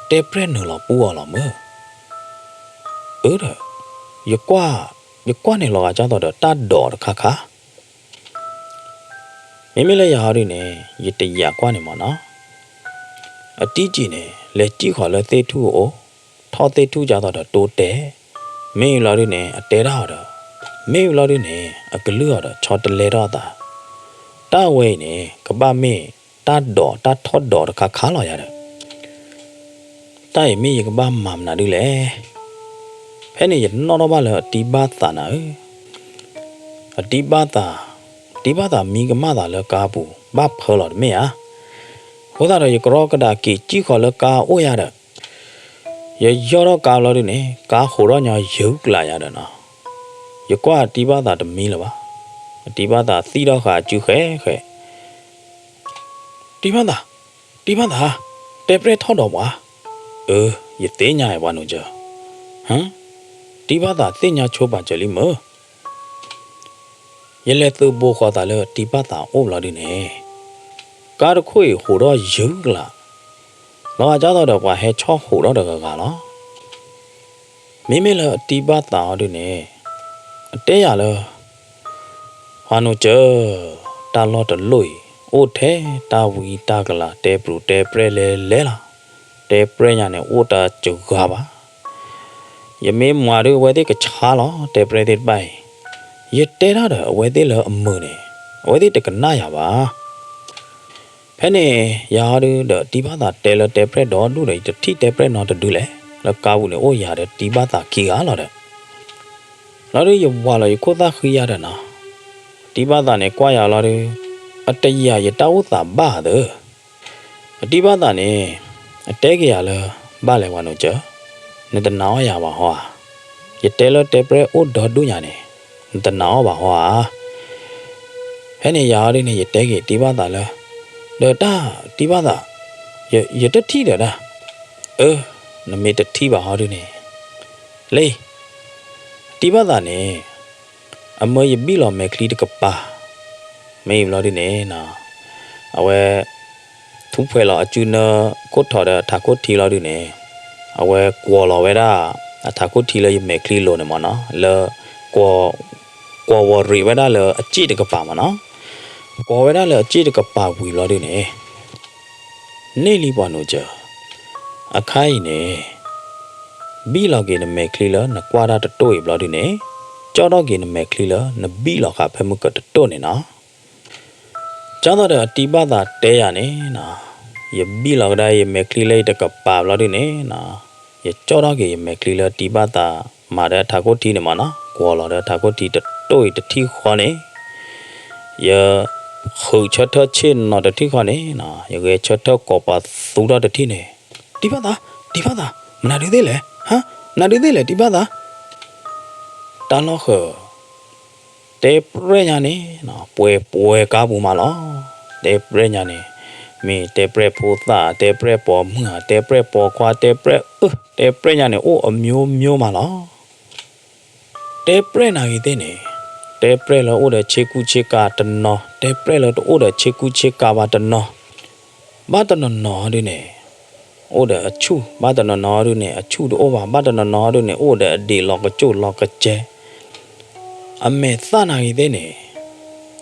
တဲပြဲၢ်နုာ်လီၤပူအီၤလီၤမၢ်. အၢဒီး, ယကွၢ်, ယကွၢ်န့ၣ်လီၤဂာ်ကၢ်သိးဒီးတၢ်ဒိးတခါခါ မ့မ့ၢ်လၢယၤဟီဒုန့ၣ် ယတယာ်ကွၢ်န့ၣ်မ့ၢ်နီၤ, အတံကံၢ်န့ၣ် လဲၤစံၣ်ဃီၤလၢသ့ၣ်ထူၣ်အအိၣ်, ထီၣ်သ့ၣ်ထူၣ်ကၢ်သိးဒီးတိတဲာ်, မ့ၢ်လီၤဒုန့ၣ် အတဲတၢ်အီၤဒီး, မ့ၢ်လီၤဒုန့ၣ် အကလုၢ်အီၤဒီးဆီတလဲထီၣ်အသး, တၢ်ဝဲအံၤန့ၣ် ကဘၣ်မ့ၢ်တၢ်ဒိးတၢ်ထီၣ်ဒိးတခါခါလီၤယၤဒီး တၢ်အံၤမ့ၢ်ယကဘၣ်မၤမနုၤဒ်လဲၣ်. ဖဲန့ၣ်ယနီၣ်ထီၣ်ဘၣ်လၢအတံၤဘၣ်သးနၤဧၢ, အတံၤဘၣ်သး, တံၤဘၣ်သးမံကမၣ်သးလၢကါပူၤ ဘၣ်ဖၢလီၤတမ့ၢ်ဧါ. အဃိသတးဒီးယကရီကဒးက့ၤစံၣ်ဃီၤလၢကါအိၣ်ယၤဒီး ယယီၢ်ထီၣ်ကါလီၤဒုန့ၣ် ကါဟိးထီၣ်ညီယုၢ်ကလးယၤဒီးနီၤ, ယကွၢ်အတံၤဘၣ်သးတမံလၢၤဘၣ်. အတံၤဘၣ်သးသံၣ်ထီၣ်ဃာ်အစုဃဲးဃဲး, တံၤဘၣ်သး, တံၤဘၣ်သး, တဲပြဲၢ်ထီၣ်ဒီးပှၤ, အၢ ယသ့ၣ်ညါအံၤပှၤနိးစၢၤ, ဟ, တံၤဘၣ်သးသ့ၣ်ညါဆိပာ်စၢၤလံမၢ်. ယလဲၤသုးဘိဃီၤသးလၢတံၤဘၣ်သးအိၣ်ဘျီဒုန့ၣ်, ကါတခိၣ်အံၤဟိးထီၣ်ယုၢ်ကလး, လီၤဂာ်ဒ်သိးဒီးပှၤဟဲဆီၣ်ဟိးထီၣ်တဂၤဂၤလီၤ. မ့မ့ၢ်လၢအတံၤဘၣ်သးအီၤဒုန့ၣ်, အတဲယၤလၢ ပှၤနိးစၢၤ, တၢ်လီၢ်တလီၢ်အံၤ အိၣ်ထဲတၢ်ဝံတၢ်ကလၤ တဲပြူၤတဲပြဲၢ်လဲၤလဲၤလီၤ. တဲပြဲၢ်ညါန့ၣ် အိၣ်တစှၤဘၣ်. ယမ့ၢ်မၤဒုးအဝဲသ့ၣ်ကဆါလီၤ တဲပြဲၢ်သ့ၣ်တဖၣ်အံၤ, ယတဲတၢ်ဒီးအဝဲသ့ၣ်လၢအမုာ်န့ၣ်, အဝဲသ့ၣ်တကနၣ်ယၤဘၣ်. ဖဲန့ၣ် ယၤအီၤဒုဒီးတံၤဘၣ်သးတဲလၢတဲပြဲၢ်ဒီဒူၣ်ဒီး ယတထံၣ်တဲပြဲၢ်နီတဒုလဲၣ်, လၢကါပူၤန့ၣ်အိၣ်ယၤဒီးတံၤဘၣ်သးခံဂၤလီၤဒီး လီၤဒုယဝၤလီၤယခိၣ်သၣ်ဃံယၤဒီးနီၤ, တံၤဘၣ်သးန့ၣ်ကွၢ်ယၤလီၤဒု, အတယာ်ယတၢ်အိၣ်သးဘၣ်သၢ. အတံၤဘၣ်သးန့ၣ် အတဲက့ၤယၤလၢ ဘၣ်လဲၤပှၤနိးစၢၤ, နတနာ်အီၣ်ယၤဘၣ်ဟီဧါ. ယတဲလၢတဲပြဲၢ်အိၣ်ဒီဒူၣ်ညါန့ၣ် နတနာ်အီၣ်ဘၣ်ဟီဧါ. ဖဲန့ၣ်ယၤအီၤဒုန့ၣ် ယတဲက့ၤတံၤဘၣ်သးလၢ ဒီးတၢ်တံၤဘၣ်သး, ယတထံၣ်ဒီးတၢ်. အၢ, နမ့ၢ်တထံၣ်ဘၣ်ဟီဒုန့ၣ်, လၢ တံၤဘၣ်သးန့ၣ် အမၢယဘံၣ်လီၤမဲာ်ချံတကပၤ, မ့ၢ်ဘျီဒုန့ၣ် အဝဲ ထူဖှဲးလီၤအစုနၢခိၣ်ထီးဒီးအထးခိၣ်ထံလီၤဒုန့ၣ်, အဝဲကွီၤလီၤဝဲဒၣ် အထးခိၣ်ထံလၢယမဲာ်ချံလိၤန့ၣ်မ့ၢ်နီၤ, လၢ ကွီၤဝီၤရံးဝဲဒၣ်လၢအစ့ၣ်တကပၤမ့ၢ်နီၤ, ကွီၤဝဲဒၣ်လၢအစ့ၣ်တကပၤဝံၤဘျီဒုန့ၣ် န့ၢ်လံပှၤနိးစၢၤ, အခါအံၤန့ၣ် ဘံၣ်လီၤက့ၤနမဲာ်ချံလၢနကွၢ်တၢ်တတိၢ်အံၤဘျီဒုန့ၣ်, ကၠီၣ်ထီၣ်က့ၤနမဲာ်ချံလၢနဘံၣ်လီၤဃာ်ဖဲမုၢ်ကတတိၢ်န့ၣ်နီၤ. ကၠီၣ်ထီၣ်ဒီးအတံၤဘၣ်သးတဲယၤန့ၣ်နီၤ, ယဘံၣ်လီၤကဒါယမဲာ်ချံလၢယတကပၤဘျီဒုန့ၣ်နီၤ, ယကၠီၣ်ထီၣ်က့ၤယမဲာ်ချံလၢတံၤဘၣ်သးမၤဒီးအထးခိၣ်ထံန့ၣ်မ့ၢ်နီၤ, ကွီၤလီၤဒီးအထးခိၣ်ထံတတိၢ်အံၤတထံၣ်ဃီန့ၣ် ယ ဃုာ်ဆၢထၢၣ်ဆ့ၣ်နီၤတထံၣ်ဃီန့ၣ်နီၤ, ယဂဲၤဆၢထၢၣ်ကိးပှၤသူထီၣ်တထံၣ်န့ၣ်, တံၤဘၣ်သး, တံၤဘၣ်သး, မနုၤဒုးသ့ၣ်လဲၣ်, ဟါ, မနုၤဒုးသ့ၣ်လဲၣ် တံၤဘၣ်သး. တၢ်လီၢ်ဃၢၤ, တဲပြဲၢ်ညါန့ၣ် ပှဲၤပှဲၤကါပူၤမးလီၤ. တဲပြဲၢ်ညါန့ၣ် မ့ၢ်တဲပြဲၢ်ဖိသၣ်, တဲပြဲၢ်ပိာ်မုၣ်, တဲပြဲၢ်ပိာ်ခွါ, တဲပြဲၢ်အၢ, တဲပြဲၢ်ညါန့ၣ် အိၣ်အမျိုးမျိုးမးလီၤ. တဲပြဲၢ်နၤဂ့ၤသ့ၣ်န့ၣ်, တဲပြဲၢ်လၢအိၣ်ဒီးဆ့ကူဆ့ကၤတနီၤ, တဲပြဲၢ်လၢတအိၣ်ဒီးဆ့ကူဆ့ကၤဘၣ်တနီၤ, ဘၣ်တနီၤနီၤဒုန့ၣ် အိၣ်ဒီးအဆူၣ်, ဘၣ်တနီၤနီၤဒုန့ၣ် အဆူၣ်တအိၣ်ဘၣ်, ဘၣ်တနီၤနီၤဒုန့ၣ် အိၣ်ဒီးအဒ့ၣ်လီၤကစိၣ်လီၤကစဲၤ. အမဲာ်သၣ်နၤဂ့ၤသ့ၣ်န့ၣ်,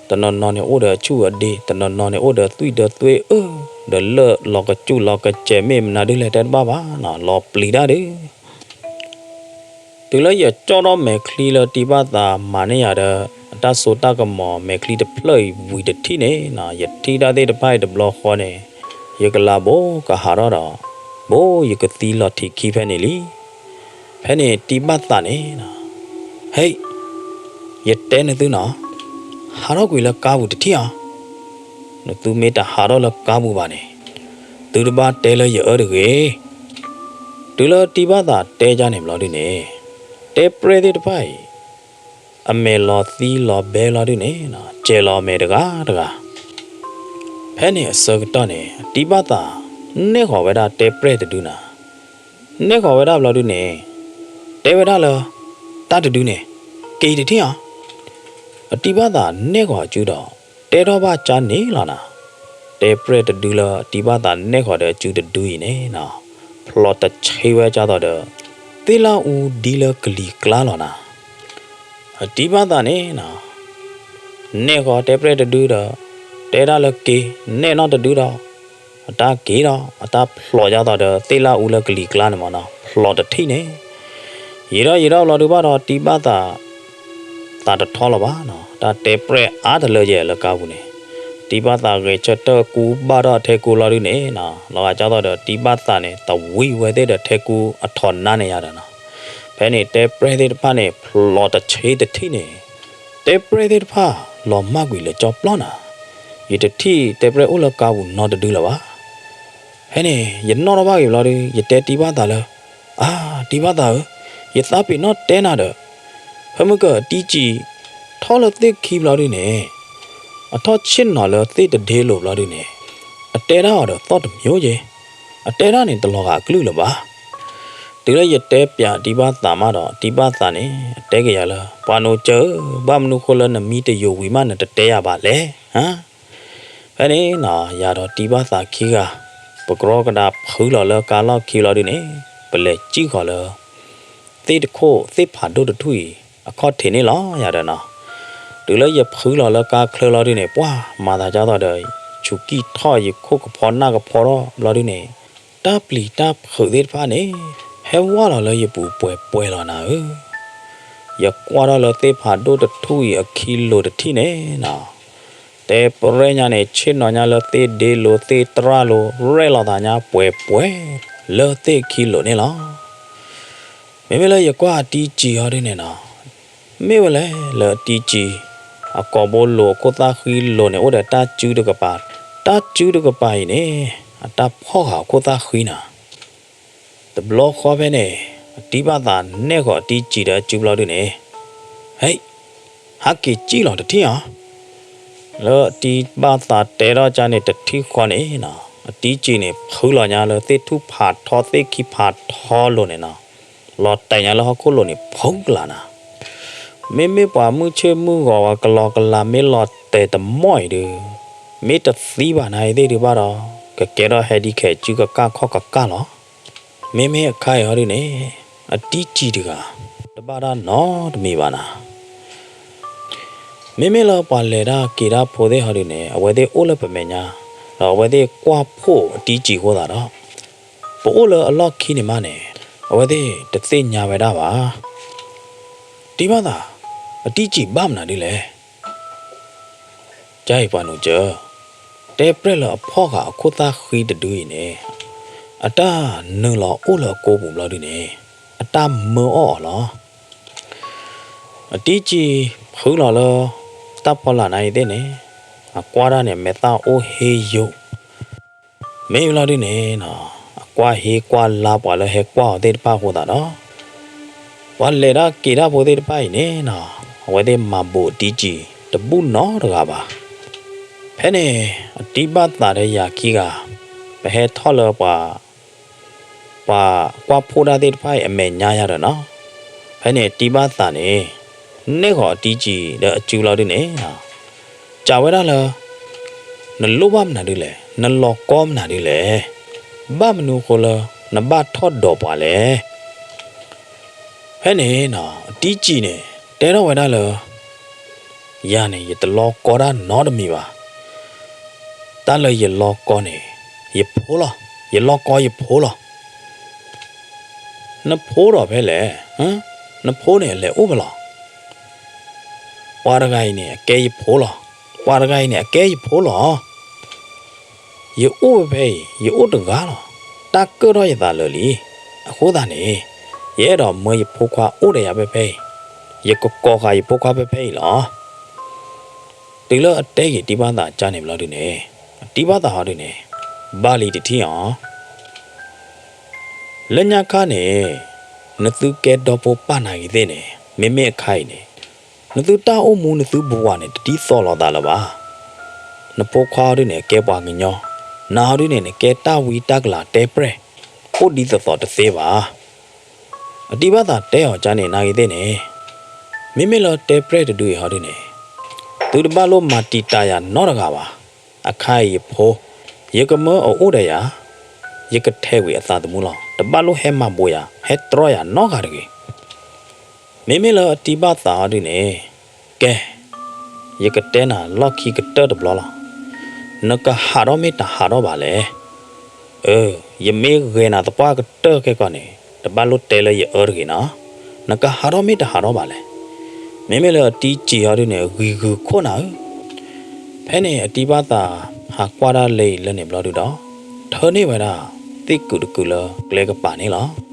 တနီၤနီၤန့ၣ်အိၣ်ဒီးအဆူၣ်အဒ့, တနီၤနီၤန့ၣ်အိၣ်ဒီးသွံၣ်ဒီးသွ့အၢ, ဒီးလၢၢ်လီၤကစိၣ်လီၤကစဲၤ မ့ၢ်မနုၤဒုလဲၣ်တဲတဘၣ်ဘၣ်နီၤ, လီၤပျံၤတၢ်ဒု တုၤလၢယကၠီၣ်ထီၣ်မဲာ်ချံလၢတံၤဘၣ်သးမၤန့ၢ်ယၤဒီး အတၢ်စိတၢ်ကမီၤမဲာ်ချံတဖျၢၣ်အံၤဝံၤတထံၣ်န့ၣ်နီၤ, ယထံၣ်တၢ်သ့ၣ်တဖၣ်အံၤတဘျီဃီန့ၣ်, ယကလၤဘိကဟးထီၣ်ဒီး ဘိယကသံလီၤထံးခံဖဲန့ၣ်လံ. ဖဲန့ၣ်တံၤဘၣ်သးန့ၣ်, ဟဲ, ယတဲနသုနီၤ, ဟးထီၣ်ကွံာ်လၢကါပူၤတထံၣ်ဧါ. နသုမ့ၢ်တဟးထီၣ်လၢကါပူၤဘၣ်န့ၣ်, သုတဘၣ်တဲလၢယအၢတဂ့ၤ. တုၤလၢတံၤဘၣ်သးတဲဒ်န့ၣ်ဘျီဒုန့ၣ်, တဲပြဲၢ်သ့ၣ်တဖၣ်အံၤ အမဲာ်လီၤသံလီၤဘဲလီၤဒုန့ၣ်, ကဲၤလီၤအမဲာ်တဂၤတဂၤ. ဖဲန့ၣ်အဆၢကတီၢ်န့ၣ် တံၤဘၣ်သး နဲၣ်ဃီၤဝဲဒၣ်တဲပြဲၢ်တဒုနၤ, နဲၣ်ဃီၤဝဲဒၣ်ဘျီဒုန့ၣ်, တဲဝဲဒၣ်လၢ တၢ်တဒုန့ၣ် က့ၤတထံၣ်ဧါ. အတံၤဘၣ်သးနဲၣ်ဃီၤအစုဒီး တဲထီၣ်ဘၣ်ကၢန့ၣ်လီၤနၤ, တဲပြဲၢ်တဒုလၢတံၤဘၣ်သးနဲၣ်ဃီၤဒီးအစုတဒုအံၤန့ၣ်နီၤ, ဖျိးတဆ့ဝဲကၢ်သိးဒီး သ့ၣ်လၣ်အူဒ်လၢကလံၤကျါလီၤနၤ. အတံၤဘၣ်သးန့ၣ်နီၤ, နဲၣ်ဃီၤတဲပြဲၢ်တဒုဒီး တဲဒၣ်လၢက့ၤ, နဲၣ်နီၢ်တဒုဒီး အတၢ်က့ၤဒီး အတၢ်ဖျိးကၢ်သိးဒီး သ့ၣ်လၣ်အူလၢကလံၤကျါန့ၣ်မ့ၢ်နီၤ, ဖျိးတထံၣ်န့ၣ်, ယံာ်ထီၣ်ယံာ်ထီၣ်ဘျီဒုးဘၣ်ဒီး တံဘၣ်သး သးတထီလၢၤဘၣ်နီၤ, တၢ်တဲပြဲၢ်အါတလၢယဲလၢကါပူၤန့ၣ်, တံဘၣ်သးဂဲၤဆၢထၢၣ်ကူဘၣ်ထီၣ်ထဲကူလီၤဒုးန့ၣ်နီၤ, လီၤဂာ်ကၢ်သိးဒီး တံဘၣ်သးန့ၣ် တဝံဝဲသ့ၣ်ဒီးထဲကူအထီးနါန့ၣ်ယၤဒီးနီၤ, ဖဲန့ၣ်တဲပြဲၢ်သ့ၣ်တဖၣ်န့ၣ် ဖျိးတဆ့တထံၣ်န့ၣ်, တဲပြဲၢ်သ့ၣ်တဖၣ် လီၤမၢ်ကွံာ်လၢကၠီပျီနၤ, ယတထံၣ်တဲပြဲၢ်အိၣ်လၢကါပူၤနီတဒုလၢၤဘၣ်. ဖဲန့ၣ် ယနီၣ်ထီၣ်ဘၣ်က့ၤဘျီဒုး ယတဲတံဘၣ်သးလၢ, အါ, တံဘၣ်သးဧၢ, ယသးပ့ၤနီၣ်တဲနၤဒီး, ဖဲမုၢ်ကၢအတံကံၢ် ထီၣ်လၢသ့ၣ်ခံဘျီဒုးန့ၣ်, အထီၣ်ဆ့ၣ်နီၤလၢသ့ၣ်တဒ့လိၤဘျီဒုးန့ၣ်, အတဲဒၣ်အီၤဒီးသီၣ်တမျိုးယဲ, အတဲဒၣ်န့ၣ်တလီၤဂာ်အကလုၢ်လၢၤဘၣ်. တုၤလၢယတဲပၠးတံဘၣ်သးမးဒီး တံဘၣ်သးန့ၣ် အတဲက့ၤယၤလၢ ပှၤနိကၢၢ်ဧၢ, ဘၣ်မနုၤဃိလၢနမံတယိၤဝံၤမး နတတဲယၤဘၣ်လဲၣ်. ဖဲန့ၣ်နီၤ ယၤဒီးတံဘၣ်သးခံဂၤ ပကရီကဒါဖုလီၤလၢကါလီၢ်ခံလီၤဒုးန့ၣ်, ပလဲၤစံၣ်ဃီၤလၢ သ့ၣ်တခိၣ်သ့ၣ်ဖးဒိၣ်တထူၣ်အံၤ အခီၣ်ထံးန့ၣ်လီၤယၤဒီးနီၤ. တုၤလၢယဖုလီၤလၢကါချၢလီၤဒုးန့ၣ် ပှၤမၤသးကၢ်သိးဒီး ဆူးကံၢ်ထီၣ်ယခိၣ်ကဖီနၢ်ကဖီထီၣ်ဘျီဒုးန့ၣ်, တၢ်ပျံၤတၢ်ဖုးသ့ၣ်တဖၣ်န့ၣ် ဟဲဝါလီၤလၢယပူၤပှဲၤပှဲၤလီၤနၤဧၢ. ယကွၢ်ထီၣ်လၢသ့ၣ်ဖးဒိၣ်တထူၣ်အံၤအခံလိၤတထံၣ်န့ၣ်နီၤ, တဲပြဲၢ်ညါန့ၣ် ဆ့ၣ်နီၤညါလၢသ့ၣ်ဒ့လိၤသ့ၣ်တြၢ်လိၤ ရဲၣ်လီၤသးညါပှဲၤပှဲၤ လၢသ့ၣ်ခံလိၤန့ၣ်လီၤ. မ့မ့ၢ်လၢယကွၢ်အတံကံၢ်အီၤဒုးန့ၣ်နီၤ, မ့ၢ်ဝဲလဲၣ်လၢအတံကံၢ် အကိာ်ဘိလိၤအခိၣ်သၣ်ဃံလိၤန့ၣ် အိၣ်ဒီးတၢ်စုတကပၤ, တၢ်စုတကပၤအံၤန့ၣ် အတၢ်ဖီၣ်ဃာ်အခိၣ်သၣ်ဃံနၤ. တဘျီဃီဖဲန့ၣ် အတံဘၣ်သးနဲၣ်ဃီၤအတံကံၢ်ဒီးအစုဘျီဒုးန့ၣ်, ဟဲ, ဟးက့ၤစံၣ်လီၤတထံၣ်ဧါ. လၢအတံဘၣ်သးတဲထီၣ်ကၢ်န့ၣ်တထံၣ်ဃီန့ၣ်နီၤ, အတံကံၢ်န့ၣ် ဖုလီၤညါလၢသ့ၣ်ထူၣ်ဖးထီသ့ၣ်ခံဖးထီလိၤန့ၣ်နီၤ, လီၤတဲာ်ညါလၢဟီၣ်ခိၣ်လိၤန့ၣ် ဖုကလာ်နၤ. မ့မ့ၢ်ပှၤမုၢ်ဆ့ၣ်မုၢ်ဂီၤဝဲကလီကလၤမ့ၢ်လီၤတဲာ်တမီၢ်အံၤဒုး, မ့ၢ်တသံဘၣ်နၤအံၤသ့ၣ်ဒုးဘၣ်ဒီး ကကဲထီၣ်ဟဲဒံးခဲစုကကၢ်ခီၣ်ကကၢ်လီၤ. မ့မ့ၢ်အခါအံၤဟီဒုးန့ၣ် အတံကံၢ်တဂၤ တဘၣ်တၢ်နီတမံၤဘၣ်နၤ. မ့မ့ၢ်လၢပှၤလဲၤတၢ်က့ၤတၢ်ဖိသ့ၣ်ဟီဒုးန့ၣ် အဝဲသ့ၣ်အိၣ်လၢပမဲာ်ညါ, ဒီးအဝဲသ့ၣ်ကွၢ်ဖှိၣ်အတံကံၢ်အဃိသတးဒီး ပအိၣ်လၢအလီၢ်ခံန့ၣ်မးန့ၣ် အဝဲသ့ၣ်တသ့ၣ်ညါဝဲဒၣ်ဘၣ်. တံဘၣ်သး, အတံကံၢ်ဘၣ်မနုၤဒ်လဲၣ်. ကၢ်အံၤပှၤနိကၢၢ်, တဲပြဲၢ်လၢအဖီၣ်ဃာ်အခိၣ်သၣ်ဃံတဒုအံၤန့ၣ် အတၢ်နုာ်လီၤအိၣ်လၢအကိာ်ပူၤဘျီဒုးန့ၣ် အတၢ်မၢအီၣ်အီၤလီၤ. အတံကံၢ်ဖုလီၤလၢ တၢ်ဖီလာ်နၤအံၤသ့ၣ်န့ၣ် အကွၢ်တၢ်န့ၣ် မဲာ်သၣ်အိၣ်ဟ့ယိာ် မ့ၢ်ဘျီဒုးန့ၣ်နီၤ အကွၢ်ဟ့ကွၢ်လါပှၤလၢဟဲကွၢ်အီၤသ့ၣ်တဖၣ်အဃိသတးဒီး ပှၤလဲၤတၢ်က့ၤတၢ်ဖိသ့ၣ်တဖၣ်အံၤန့ၣ်နီၤ အဝဲသ့ၣ်မၤဘူးအတံကံၢ်တဘူၣ်နီတဂၤဘၣ်. ဖဲန့ၣ် အတံဘၣ်သးဒီးယၤခံဂၤ ပဟဲထီၣ်လၢပှၤ ပှၤကွၢ်ဖှိၣ်တၢ်သ့ၣ်တဖၣ်အံၤအမဲာ်ညါယၤဒီးနီၤ ဖဲန့ၣ်အတံဘၣ်သးန့ၣ် နဲၣ်ဃီၤအတံကံၢ်ဒီးအစုလီၤဒုးန့ၣ် စံးဝဲဒၣ်လၢ နလိၣ်ဘၣ်မနုၤဒ်လဲၣ်, နလီၤကီမနုၤဒ်လဲၣ်, ဘၣ်မနုၤအဃိလၢ နဘၣ်ထီၣ်ဒိးပှၤလဲၣ်. ဖဲန့ၣ်နီၤ အတံကံၢ်န့ၣ် တဲထီၣ်ဝဲဒၣ်လၢ ယၤန့ၣ် ယတလီၤကီတၢ်နီတမံၤဘၣ်. တၢ်လၢယလီၤကီန့ၣ် ယဖိလီၤ. ယလီၤကီယဖိလီၤ. နဖိဒီးဖဲလဲၣ်, နဖိန့ၣ်အလဲၤအိၣ်ဖဲလဲၣ်. ပှၤတဂၤအံၤန့ၣ် အကဲယဖိလီၤ. ပှၤတဂၤအံၤန့ၣ် အကဲယဖိလီၤ. ယအိၣ်ဖဲဖဲအံၤ ယအိၣ်တဂၤလီၤ. တၢ်ကၢၣ်ထီၣ်ယသးလၢာ်လံ. အဃိသတးန့ၣ် ယအဲၣ်ဒိးမၢယဖိခွါအိၣ်ဒီးယၤဖဲဖဲအံၤ, ယကကိးဃာ်ယဖိခွါဖဲဖဲအံၤလီၤ. တုၤလၢအတဲက့ၤတံဘၣ်သးကၢ်န့ၣ်ဘျီဒုးန့ၣ် တံဘၣ်သးဟီဒုးန့ၣ် ဘၣ်လံတထံၣ်အီၤ လၢညါခါန့ၣ် နသုကဲဒီဖိပၢ်နၤဂ့ၤသ့ၣ်န့ၣ် မ့မ့ၢ်အခါအံၤန့ၣ် နသုတၢ်အိၣ်မူနသုဘဝၤန့ၣ် တဒ်သိးလိာ်သးလၢၤဘၣ်. နဖိခွါဟီဒုးန့ၣ် ကဲပှၤကညီ, နၤဟီဒုးန့ၣ် နကဲတၢ်ဝံတၢ်ကလၤတဲပြဲၢ် အိၣ်ဒ်သိးသိးတသ့ဘၣ်. အတံဘၣ်သးတဲအီၤကၢ်န့ၣ် နၤဂ့ၤသ့ၣ်န့ၣ် မ့မ့ၢ်လၢတဲပြဲၢ်တဒုအံၤဟီဒုးန့ၣ် သုတဘၣ်လိၣ်မၤတံာ်တာ်ယၤနီတဂၤဘၣ်. အခါအံၤယဖိ, ယကမၢအအိၣ်ဒီးယၤ, ယကထဲးကွံာ်အသးသမူလီၤ. တဘၣ်လိၣ်ဟဲမၤဘိးယၤ, ဟဲတြီယၤနီတဂၤတဂ့ၤ. မ့မ့ၢ်လၢအတံဘၣ်သးဟီဒုးန့ၣ် ကဲ, ယကတဲနၤလီၢ်ခံကတၢၢ်တဘျီလီၤ. နကဟးထီၣ်မ့ၢ်တဟးထီၣ်ဘၣ်လဲၣ်. အၢ, ယမ့ၢ်ဂဲၤနၤသပှၢ်ကတၢၢ်ခဲကီန့ၣ် တဘၣ်လိၣ်တဲလၢယအၢတဂ့ၤနီၤ, နကဟးထီၣ်မ့ၢ်တဟးထီၣ်ဘၣ်လဲၣ်. မ့မ့ၢ်လၢအတံကံၢ်အီၤဒုန့ၣ် ဂံာ်ဂုာ်ခိၣ်နၤဧၢ. ဖဲန့ၣ်အတံဘၣ်သး ဟးကွၢ်ဒၣ်လၢအံၤလၢန့ၣ်ဘျီဒုဒီး ထၢန့ၢ်ဝဲဒၣ် သ့ၣ်ကုာ်တကုာ်လၢကျဲကပၤန့ၣ်လီၤ.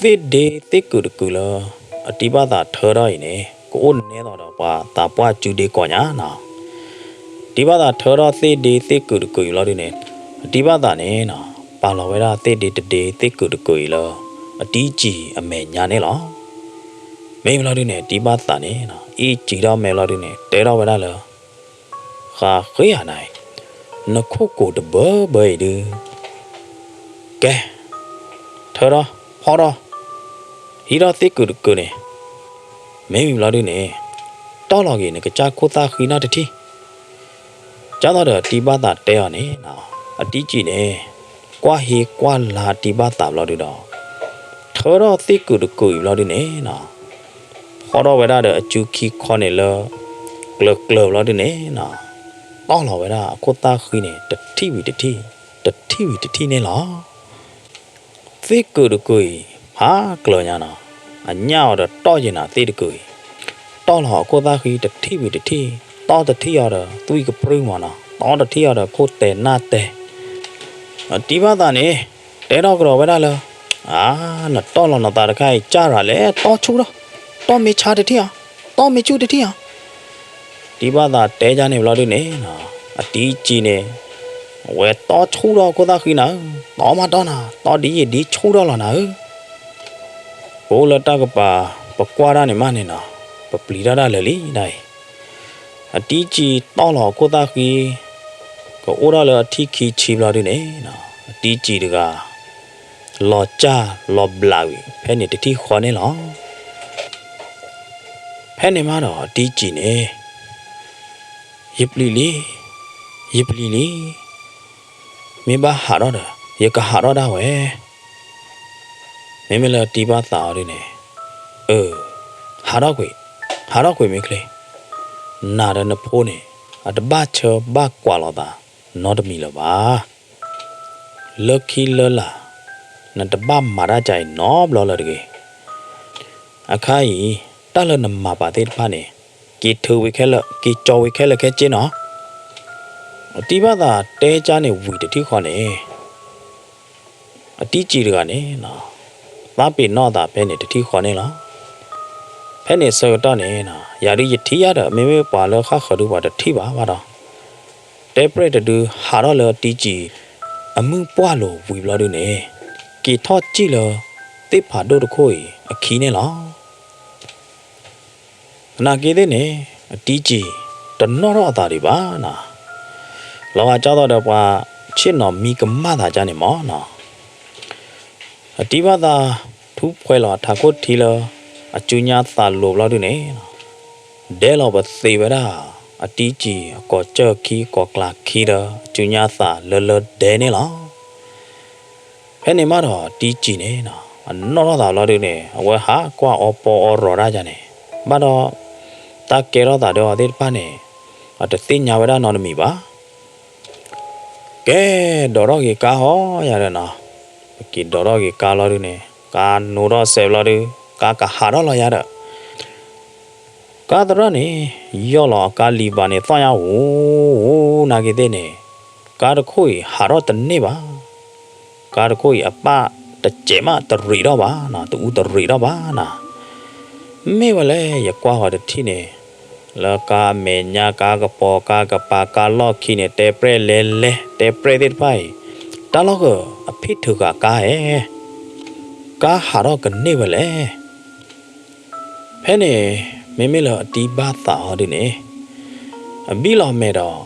သ့ၣ်ဒ့သ့ၣ်ကုာ်တကုာ်လၢ အတံဘၣ်သးထၢထီၣ်အံၤန့ၣ် ကအိၣ်နဲသိးဒီးပှၤသးပှၢ်စုဒ့ကိးညါနီၤ. တံဘၣ်သးထၢထီၣ်သ့ၣ်ဒ့သ့ၣ်ကုာ်တကုာ်အံၤဘျီဒုန့ၣ် အတံဘၣ်သးန့ၣ်နီၤ ပာ်လီၤဝဲဒၣ်သ့ၣ်ဒ့တဒ့သ့ၣ်ကုာ်တကုာ်အံၤလၢ အတံကံၢ်အမဲာ်ညါန့ၣ်လီၤ. မ့ၢ်ဘျီဒုန့ၣ် အတံဘၣ်သးန့ၣ်နီၤ အ့ၣ်စံးထီၣ်မဲာ်ဘျီဒုန့ၣ် တဲထီၣ်ဝဲဒၣ်လၢ ဃးဃ့ဧါနၤအံၤ, နခိၣ်ကိၤတဘၢဘၢအံၤဒု ကဲ, ထၢထီၣ်, ဖီၣ်ထီၣ်, ဟံးထီၣ်သ့ၣ်ကုာ်တကုာ်န့ၣ်, မ့မ့ၢ်ဘျီဒုန့ၣ်, တီၢ်လီၤက့ၤနကစၢ်ခိၣ်သၣ်ဃံနီတထံၣ်. ကၢ်သိးဒီးအတံဘၣ်သးတဲအီၤန့ၣ်, အတံကံၢ်န့ၣ်, ကွၢ်ဟ့ကွၢ်လၤအတံဘၣ်သးဘျီဒုဒီး, ထၢထီၣ်သ့ၣ်ကုာ်တကုာ်အံၤဘျီဒုန့ၣ်, ဖီၣ်ထီၣ်ဝဲဒၣ်ဒီးအစုခံခီန့ၣ်လၢ ကျၢၤကျၢၤဘျီဒုန့ၣ်, တီၢ်လီၤဝဲဒၣ်အခိၣ်သၣ်ဃံန့ၣ် တထံၣ်ဝံၤတထံၣ်, တထံၣ်ဝံၤတထံၣ်န့ၣ်လီၤ. သ့ၣ်ကုာ်တကုာ်အံၤ ဖးကျၢၤညါနီၤ, အညၣ်အီၤဒီးတီၢ်ယံၤနၤသ့ၣ်တကုာ်အံၤ, တီၢ်လီၤအခိၣ်သၣ်ဃံတထံၣ်ဝံၤတထံၣ်, တီၢ်တထံၣ်အီၤဒီးသွံၣ်ကပြုၢ်မးနီၤ, တီၢ်တထံၣ်အီၤဒီးခိၣ်တဲာ်နၢ်တဲာ်. အတံဘၣ်သးန့ၣ်, တဲထီၣ်ကဒီးဝဲဒၣ်လၢ, အါ, နတီၢ်လီၤနသးတခါအံၤ ကၢ်ရၤလဲၣ်, တီၢ်ဆူၣ်ထီၣ်, တီၢ်မ့ၢ်ဆါတထံၣ်ဧါ, တီၢ်မ့ၢ်ဆူၣ်တထံၣ်ဧါ. တံဘၣ်သးတဲကၢ်န့ၣ်ဘျီဒုန့ၣ်, အတံကံၢ်န့ၣ်, အဝဲတီၢ်ဆူၣ်ထီၣ်အခိၣ်သၣ်ဃံနၤဧၢ, တီၢ်မးတီၢ်နၤ, တီၢ်ဒ်ယံၤဒ်ဆူၣ်ထီၣ်လီၤနၤဧၢ. ပအိၣ်လၢတၢ်ကပၤ, ပကွၢ်တၢ်န့ၣ်မးန့ၣ်နီၤ, ပပျံၤထီၣ်တၢ်လၢာ်လံဒ်အံၤ. အတံကံၢ်တီၢ်လီၤအခိၣ်သၣ်ဃံ, ကအိၣ်ထီၣ်လၢအထံၣ်ခံဆံဘျီဒုန့ၣ်, အတံကံၢ်တဂၤ လီၤစၢ်လီၤဘျးဝံၤ ဖဲန့ၣ်တထံၣ်ဃီန့ၣ်လီၤ. ဖဲန့ၣ်မးဒီးအတံကံၢ်န့ၣ်, ယပျံၤလံ, ယပျံၤလံ, မ့ၢ်ဘၣ်ဟးထီၣ်ဒီး ယကဟးထီၣ်ဒၣ်ဝဲ. မ့မ့ၢ်လၢတံဘၣ်သးအီၤဒုန့ၣ်, အၢ, ဟးထီၣ်ကွံာ်, ဟးထီၣ်ကွံာ်မ့ၢ်ချ့, နၤဒီးနဖိန့ၣ် အတဘၣ်ဆၢဘၣ်ကွၢ်လိာ်သးနီတမံၤလၢၤဘၣ်. လၢခံလၢလာ်, နတဘၣ်မၤတၢ်ကါအံၤနီတဘျီလၢၤတဂ့ၤ. အခါအံၤ, တၢ်လၢနမၤပာ်သ့ၣ်တဖၣ်န့ၣ်, က့ၤထုးဝံၤခဲလၢာ်, က့ၤကၠီၤဝံၤခဲလၢာ်ခဲဆ့နီၤ. အတံဘၣ်သးတဲကၢ်န့ၣ်ဝံၤတထံၣ်ဃီန့ၣ်, အတံကံၢ်တဂၤန့ၣ်, သးပ့ၤနီၣ်သးဖဲန့ၣ်တထံၣ်ဃီန့ၣ်လီၤ. ဖဲန့ၣ်ဆၢကတီၢ်န့ၣ်, ယၤဒုးယထံၣ်ယၤဒီး မ့မ့ၢ်ပှၤလၢဃၣ်ဃၢၤဒုးပှၤတထံၣ်ဘၣ်ဘၣ်ဒီး, တဲပြဲၢ်တဒုဟးထီၣ်လၢအတံကံၢ် အမုၢ်ပှၢ်လိာ်ဝံၤဘျီဒုန့ၣ်, က့ၤထီၣ်စံၣ်လၢ သ့ၣ်ဖးဒိၣ်တခိၣ်အံၤအခံန့ၣ်လီၤ. သနာ်က့သ့ၣ်န့ၣ်, အတံကံၢ်တနီၣ်ထီၣ်အသးဒံးဘၣ်နီၤ. လီၤဂာ်ကၢ်သိးဒီးပှၤဆ့ၣ်နီၤမံကမၣ်သးကၢ်န့ၣ်မးနီၤ. အတံဘၣ်သးထူၣ်ဖှဲးလီၤအထးခိၣ်ထံလၢ အစုညါသးလိၤဘျီဒုန့ၣ်, ဒဲလီၤပသ့ဝဲဒၣ် အတံကံၢ်အကိးကၢၢ်ခံကိးကျါခံဒီး အစုညါသးလၢလၢဒဲန့ၣ်လီၤ. ဖဲန့ၣ်မးဒီးအတံကံၢ်န့ၣ်, အနီၣ်ထီၣ်သးဘျီဒုန့ၣ် အဝဲဟးကွၢ်အီပီအီရီၤတၢ်ယါန့ၣ်, ဘၣ်ဒီး တၢ်ကဲထီၣ်သးဒီးအီၤသ့ၣ်တဖၣ်န့ၣ်, အတသ့ၣ်ညါဝဲဒၣ်နီတမံၤဘၣ်. ကဲ, ဒိးထီၣ်က့ၤကါဟီယၤဒီးနီၤ, ပက့ၤဒိးထီၣ်က့ၤကါလီၤဒုန့ၣ်, ကါနိထီၣ်စဲးဘျီဒု, ကါကဟးထီၣ်လီၤယၤဒီး ကါသရၣ်န့ၣ်, ယီၢ်လီၤအကါလံၤဘၣ်န့ၣ် သီၣ်ညါဧူ, နာ်က့သ့ၣ်န့ၣ်, ကါတခိၣ်အံၤဟးထီၣ်တန့ၢ်ဘၣ်. ကါတခိၣ်အံၤအပၢ်တစဲးမးတရံးထီၣ်ဘၣ်နီၤ, တအူတရံးထီၣ်ဘၣ်နီၤ. မ့ၢ်ဝဲလဲၣ် ယကွၢ်ဃီၤတထံၣ်န့ၣ်, လၢကါမဲာ်ညါ ကါကပီၤ ကါကပၤ ကါလီၢ်ခံန့ၣ် တဲပြဲၢ်လဲၤလဲၤ တဲပြဲၢ်သ့ၣ်တဖၣ်အံၤ, တၢ်လီၢ်ကၢ အဖ့ၣ်ထုးဃာ်ကါဧဲ, ကါဟးထီၣ်ကန့ၢ်ဝဲလဲၣ်. ဖဲန့ၣ်, မ့မ့ၢ်လၢအတံဘၣ်သးအီၤဒုန့ၣ်, အဘံၣ်လီၤမဲာ်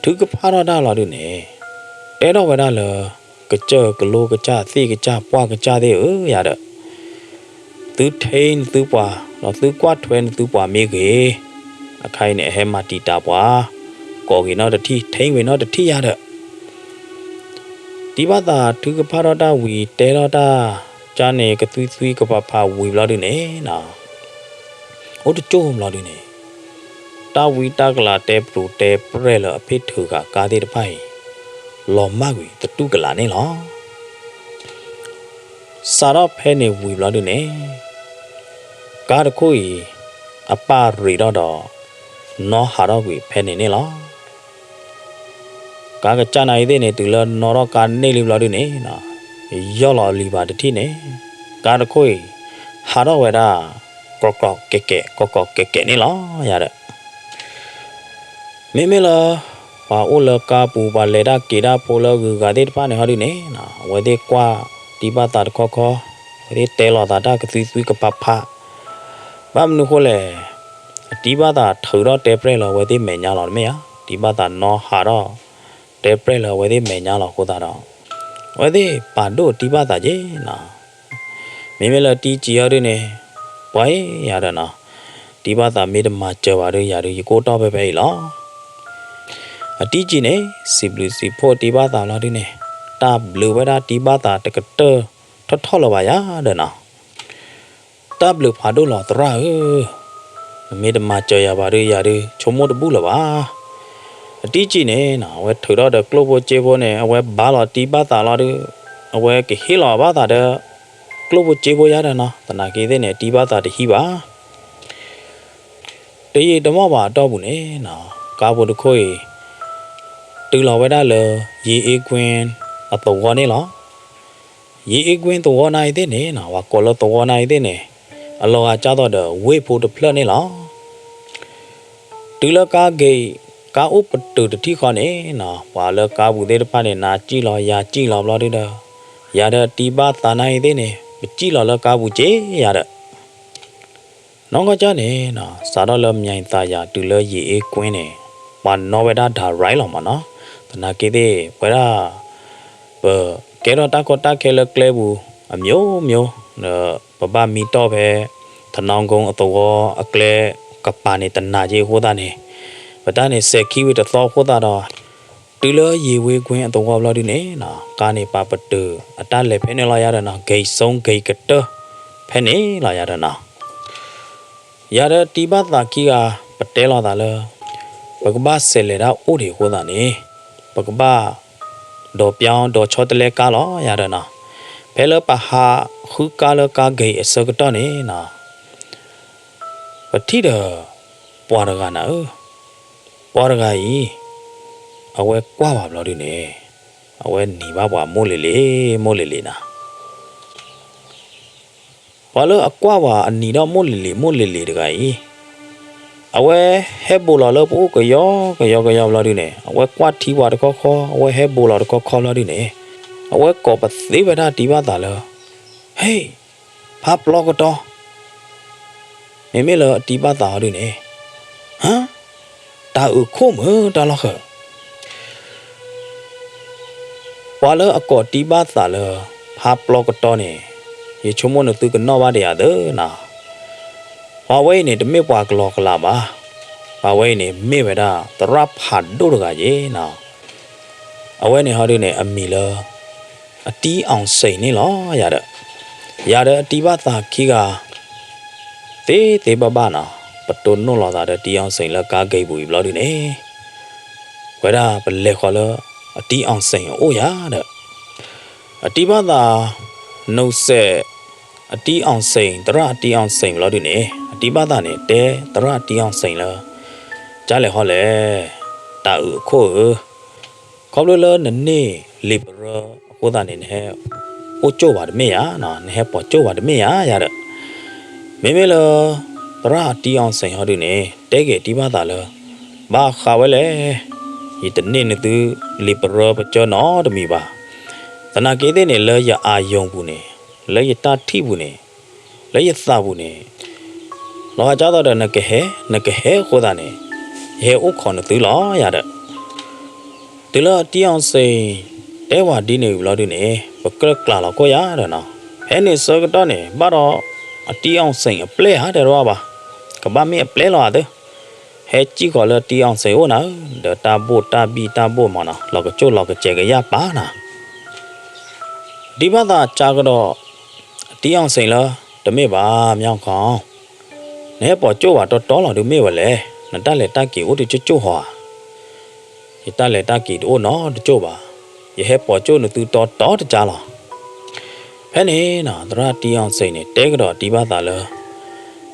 ဒီး, ထုကဖၣ်ထီၣ်တၢ်လီၤဒုန့ၣ်, တဲထီၣ်ဝဲဒၣ်လၢ, ကစၢၢ်ကလိကစၢ်သ့ၣ်ကစၢ်ပှၢ်ကစၢ်သ့ၣ်ဧၢယၤဒီး, သုထ့နသုပှၤ, ဒီးသုကွၢ်ထွဲနသုပှၤမ့ၢ်ဂ့ၤ, အခါအံၤန့ၣ် အဟဲမၤတံာ်တာ်ပှၤ, ကိးက့ၤနီတထံၣ် ထ့ဝ့ၤနီတထံၣ်ယၤဒီး တံဘၣ်သးထုကဖၣ်ထီၣ်တၢ်ဝံၤ တဲထီၣ်တၢ်, ကၢ်န့ၣ်ကသွံသွံကဖးဖးဝံၤဘျီဒုန့ၣ်, အိၣ်တကၠိၢ်ဘျီဒုန့ၣ်, တၢ်ဝံတၢ်ကလၤတဲပူၤတဲပြဲၢ်လၢအဖ့ၣ်ထုးဃာ်ကါသ့ၣ်တဖၣ်အံၤ, လီၤမၢ်ကွံာ်သတူၢ်ကလာ်န့ၣ်လီၤ. စးထီၣ်ဖဲန့ၣ်ဝံၤဘျီဒုန့ၣ် ကါတခိၣ်အံၤ အပၢ်ရ့းထီၣ်ဒီး နီၢ်ဟးထီၣ်ကွံာ်ဖဲန့ၣ်န့ၣ်လီၤ. ကါကစၢ်နၤအံၤသ့ၣ်န့ၣ် တုၤလၢနီၣ်ထီၣ်ကါန့ၢ်လံဘျီဒုန့ၣ် ယီၢ်လီၤလံၤဘၣ်တထံၣ်န့ၣ် ကါတခိၣ်အံၤ ဟးထီၣ်ဝဲဒၣ် ကြိးကြိးကဲးကဲး ကြိးကြိးကဲးကဲးန့ၣ်လီၤ ယၤဒီး မ့မ့ၢ်လၢ ပှၤအိၣ်လၢကါပူၤ ပှၤလဲၤတၢ်က့ၤတၢ်ဖိလၢဂုၤဂၤသ့ၣ်တဖၣ်န့ၣ်ဟီဒုန့ၣ် အဝဲသ့ၣ်ကွၢ်တံၢ်ဘၣ်သးတခီခီ, အဝဲသ့ၣ်တဲလီၤသးတၢ်ကသွံသွံကဖးဖး, ဘၣ်မနုၤဃိလဲၣ်, အတံၢ်ဘၣ်သးထုးထီၣ်တဲပြဲၢ်လၢအဝဲသ့ၣ်မဲာ်ညါလီၤတမ့ၢ်ဧါ, တံၢ်ဘၣ်သးနီၢ်ဟးထီၣ် တဲပြဲၢ်လၢအဝဲသ့ၣ်မဲာ်ညါလီၤအဃိသတးဒီး အဝဲသ့ၣ်ပာ်ဒိၣ်တံၢ်ဘၣ်သးက့ၤနီၤ မ့မ့ၢ်လၢတံၢ်စံးဟီဒုန့ၣ် ပှၤအံၤယၤဒီးနီၤ, တံၢ်ဘၣ်သးမ့ၢ်တမၤစၢၤဘၣ်ဒီးယၤဒီး ယကအိၣ်တီၢ်ဖဲဖဲအံၤလီၤ. အတံၢ်စံးန့ၣ် စံးဘျုးစံးဖှိၣ်တံၢ်ဘၣ်သးလီၤဒုန့ၣ်, တၢ်ဘျုးဝဲဒၣ်တံၢ်ဘၣ်သးတကတၢၢ်ထီၣ်ထီၣ်လၢၤဘၣ်ယၤဒီးနီၤ တၢ်ဘျုးဖးဒိၣ်လီၤသရၣ်ဧၢ, နမ့ၢ်တမၤစၢၤယၤဘၣ်ဒီးယၤဒီး ဆိကမိၣ်တဘူၣ်လၢၤဘၣ်. အတံၢ်စံးန့ၣ်နီၤ အဝဲထုးထီၣ်ဒီးကျိၣ်ဖိစ့ဖိန့ၣ် အဝဲဘါလီၤတံၢ်ဘၣ်သးလီၤဒု, အဝဲကဟ့ၣ်လီၤအဘၣ်သးဒီး ကျိၣ်ဖိစ့ဖိယၤဒီးနီၤ, သနာ်က့သ့ၣ်န့ၣ် တံၢ်ဘၣ်သးတဟံးဘၣ် တယံာ်တမီၢ်ဘၣ်အတီၢ်ပူၤန့ၣ်နီၤ, ကါဖိတခိၣ်အံၤ တုၤလီၤဝဲဒၣ်လၢ ယ့ၤအ့ကွ့အသဝီန့ၣ်လီၤ. ယ့ၤအ့ကွ့သဝီနၤအံၤသ့ၣ်န့ၣ်နီၤ, ပှၤကိးလၢသဝီနၤအံၤသ့ၣ်န့ၣ် အလီၤဂာ်ကၢ်သိးဒီး ဝ့ၢ်ဖိတဖျၢၣ်န့ၣ်လီၤ. တုၤလၢကါဂ့ၤ ကါအိၣ်ပတုာ်တထံၣ်ဃီန့ၣ်နီၤ, ပှၤလၢကါပူၤသ့ၣ်တဖၣ်န့ၣ် နၤစံၣ်လီၤ ယၤစံၣ်လီၤဘျီဒုဒီး ယၤဒီးတံၢ်ဘၣ်သးနၤအံၤသ့ၣ်န့ၣ် ပစံၣ်လီၤလၢကါပူၤက့ၤယၤဒီး နီၢ်ကီၢ်ကၢ်န့ၣ်နီၤ, စးထီၣ်လၢ မၠဲၤသးယၤ တုၤလၢယ့ၤအ့ကွ့န့ၣ် ပှၤနီၣ်ဝဲဒၣ် direct လီၤမးနီၤ, သနာ်က့သ့ၣ် ပဝဲဒၣ် ပကဲထီၣ်တၢ်ကီတၢ်ခဲလၢကျဲပူၤ အမျိုးမျိုး ဒီးပဘၣ်မံတီၢ်ဖဲ ထနီကုန်းအသဝီအကျဲကပၤန့ၣ် တနၤက့အဃိသတးန့ၣ် ပတၢ်န့ၣ်စဲၤခံဝံၤတသီအဃိသတးဒီး တုၤလၢယ့ၤဝ့ကွ့အသဝီဘျီဒုန့ၣ်နီၤ, ကါန့ၣ်ပာ်ပတုာ်အတၢ်လဲၤဖဲန့ၣ်လီၤယၤဒီးနီၤ, ဂိၤစိဂိၤကတၢၢ်ဖဲန့ၣ်လီၤယၤဒီးနီၤ ယၤဒီးတံၢ်ဘၣ်သးခံဂၤ ပတဲလိာ်သးလၢ ပကဘၣ်ဆဲးလဲၤတၢ်အိၣ်ဒံးအဃိသတးန့ၣ် ပကဘၣ် ဒီးပျီဒီးဆီတလဲကါလီၤယၤဒီးနီၤ, ဖဲလၢပဟးဃုကါလၢကါဂ့ၤအဆၢကတီၢ်န့ၣ်နီၤ ပထံၣ်ဒီး ပှၤတဂၤနၤဧၢ, ပှၤတဂၤအံၤ အဝဲကွၢ်ဘၣ်ဘျီဒုန့ၣ် အဝဲနံၤဘၣ်ပှၤမိၢ်လ့ၤလ့ၤ မိၢ်လ့ၤလ့ၤနၤ ပှၤလၢအကွၢ်ဝဲအနံၤဒီးမိၢ်လ့ၤလ့ၤ မိၢ်လ့ၤလ့ၤတဂၤအံၤ အဝဲဟဲဘိးလီၤလၢပအိၣ်ကယီကယီကယီဘျီဒုန့ၣ် အဝဲကွၢ်ထံပှၤတခီခီ အဝဲဟဲဘိးလီၤတခီခီဘျီဒုန့ၣ် အဝဲကိးပသ့ဝဲဒၣ်တံၢ်ဘၣ်သးလၢ ဟ့ၣ် ဖးပျီကတီ မ့မ့ၢ်လၢအတံၢ်ဘၣ်သးအီၤဒုန့ၣ် ဟါ တၢ်အုးခိၣ်မုၢ်တၢ်လီၢ်ဃၢၤ ပှၤလၢအကိးတံၢ်ဘၣ်သးလၢ ဖးပျီကတီန့ၣ် ယဆိကမိၣ်နသုကနီၣ်ဘၣ်ဒံးဧါသၢနၤ, ပှၤဝဲအံၤန့ၣ် တမ့ၢ်ပှၤကလီကလးဘၣ်, ပှၤဝဲအံၤန့ၣ် မ့ၢ်ဝဲဒၣ်သရၣ်ဖးဒိၣ်တဂၤယ့ၤနၤ, အဝဲန့ၣ်ဟီဒုန့ၣ် အမံၤလၢ အတံၢ်အောင်စိန်န့ၣ်လီၤ ယၤဒီး ယၤဒီးအတံၢ်ဘၣ်သးခံဂၤ သ့သ့ဘၣ်ဘၣ်နီၤ, ပတိၢ်နီၣ်လိာ်သးဒီးတံၢ်အောင်စိန်လၢကါဂ့ၤပူၤအံၤဘျီဒုန့ၣ် ဝဲဒၣ်ပလဲၤဃီၤလၢ အတံၢ်အောင်စိန်အအိၣ်ယၤဒီး အတံၢ်ဘၣ်သး နုာ်စဲး အတံၢ်အောင်စိန် သရၣ်အတံၢ်အောင်စိန်ဘျီဒုန့ၣ် အတံၢ်ဘၣ်သးန့ၣ် တဲသရၣ်အတံၢ်အောင်စိန်လၢ ကၢ်လဲၣ်ဟီလဲၣ် တၢ်အုးအခိၣ်ဧၢ ခီဖျိလၢနန့ၢ်လံာ်ပရၢအဃိသတးန့ၣ် နဟဲအိၣ်ကၠိၣ်ဘၣ်တမ့ၢ်ဧါ, နဟဲပိာ်ကၠိၣ်ဘၣ်တမ့ၢ်ဧါ ယၤဒီး မ့မ့ၢ်လၢ သရၣ်အတံၢ်အောင်စိန်ဟီဒုန့ၣ် တဲက့ၤတံၢ်ဘၣ်သးလၢ ဘၣ်ဃးဝဲလဲၣ်, ယတန့ၢ်နသုလံာ်ပရၢပကၢနီတမံၤဘၣ်. သနာ်က့သ့ၣ်န့ၣ် လၢယအၤယိၤပူၤန့ၣ်, လၢယတၢ်ထံၣ်ပူၤန့ၣ်, လၢယသးပူၤန့ၣ် လီၤဂာ်ကၢ်သိးဒီးနကဟဲ, နကဟဲအဃိသတးန့ၣ် ယဟဲအိၣ်ခိးနသုလီၤ ယၤဒီး တုၤလၢအတံၢ်အောင်စိန် တဲဝဲဒ်န့ၣ်ဝံၤဘျီဒုန့ၣ် ပကြၢးကျးလီၤခိၣ်ယၤဒီးနီၤ, ဖဲန့ၣ်ဆၢကတီၢ်န့ၣ် ဘၣ်ဒီးအတံၢ်အောင်စိန်အပျဲၢ်ဧါ တဲတဘၣ်ဘၣ်, ကဘၣ်မ့ၢ်အပျဲၢ်လီၤဧါသၢ, ဟဲစံၣ်ဃီၤလၢတံၢ်အောင်စိန်အိၣ်နၤဧၢ, ဒီးတၢ်ဘိၣ်တၢ်ဘံၣ်တၢ်ဘိၣ်မးနီၤ လီၤကကၠိၣ်လီၤကစဲးကယၢ်ပာ်နၤ တံၢ်ဘၣ်သးကးကဒီး အတံၢ်အောင်စိန်လၢ တမ့ၢ်ဘၣ် မၠီၣ်ခီ, နဟဲပိာ်ကၠိၣ်ဘၣ်တီတီလီၤဒုးမ့ၢ်ဝဲလဲၣ်, နတၢ်လဲၤတၢ်က့ၤအိၣ်တကၠိၣ်ကၠိၣ်ဧါ, ယတၢ်လဲၤတၢ်က့ၤတအိၣ်နီတကၠိၣ်ဘၣ်, ယဟဲပိာ်ကၠိၣ်နသုတီတီတကၢ်လီၤ. ဖဲန့ၣ်နီၤ သရၣ်တံအီၣ်စ့ၣ်န့ၣ် တဲကဒီးတံဘၣ်သးလၢ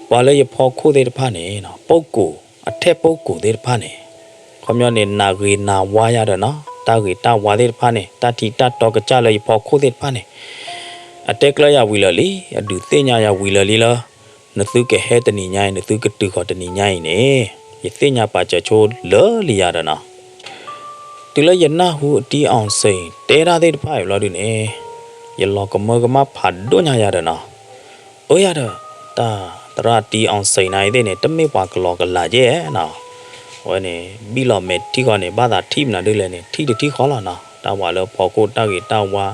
ပှၤလၢယဖီခိၣ်သ့ၣ်တဖၣ်န့ၣ်နီၤ ပုၢ်ကိၣ် အထဲပုၢ်ကိၣ်သ့ၣ်တဖၣ်န့ၣ် ခီပညီန့ၣ် နၢ်ဂ့ၤနၢ်ဝါယၤဒီးနီၤ တၢ်ဂ့ၤတၢ်ဝါသ့ၣ်တဖၣ်န့ၣ် တၢ်ထံတၢ်တီကစၢ်လၢယဖီခိၣ်သ့ၣ်တဖၣ်န့ၣ် အတဲကျၢၤယၤဝံၤလၢာ်လံ အဒုးသ့ၣ်ညါယၤဝံၤလၢာ်လံလၢ နသုကဟဲတနံၤညါအံၤ နသုကတုၤဃီၤတနံၤညါအံၤန့ၣ် ယသ့ၣ်ညါပာ်စၢၤဆိလၢာ်လံယၤဒီးနီၤ တုၤလၢယနၢ်ဟူအတံအီၣ်စ့ၣ် တဲတၢ်သ့ၣ်တဖၣ်အံၤဘျီဒုန့ၣ် ယလီၤကမၢကမၣ်ဖးဒိၣ်ညါယၤဒီးနီၤ အၢယၤဒီး တၢ်သရၣ်တံအီၣ်စ့ၣ်နၤအံၤသ့ၣ်န့ၣ် တမ့ၢ်ပှၤကလီကလးကဲနီၤ အဝဲန့ၣ် ဘံၣ်လီၤမဲာ်ထံၣ်ဃီန့ၣ် ဘၣ်သးထံၣ်မနုၤဒ်လဲၣ်န့ၣ် ထံၣ်တထံၣ်ဃီလီၤနီၤ တၢ်ပှၤလၢဖီခိၣ်တၢ်ဂ့ၤတၢ်ဝါ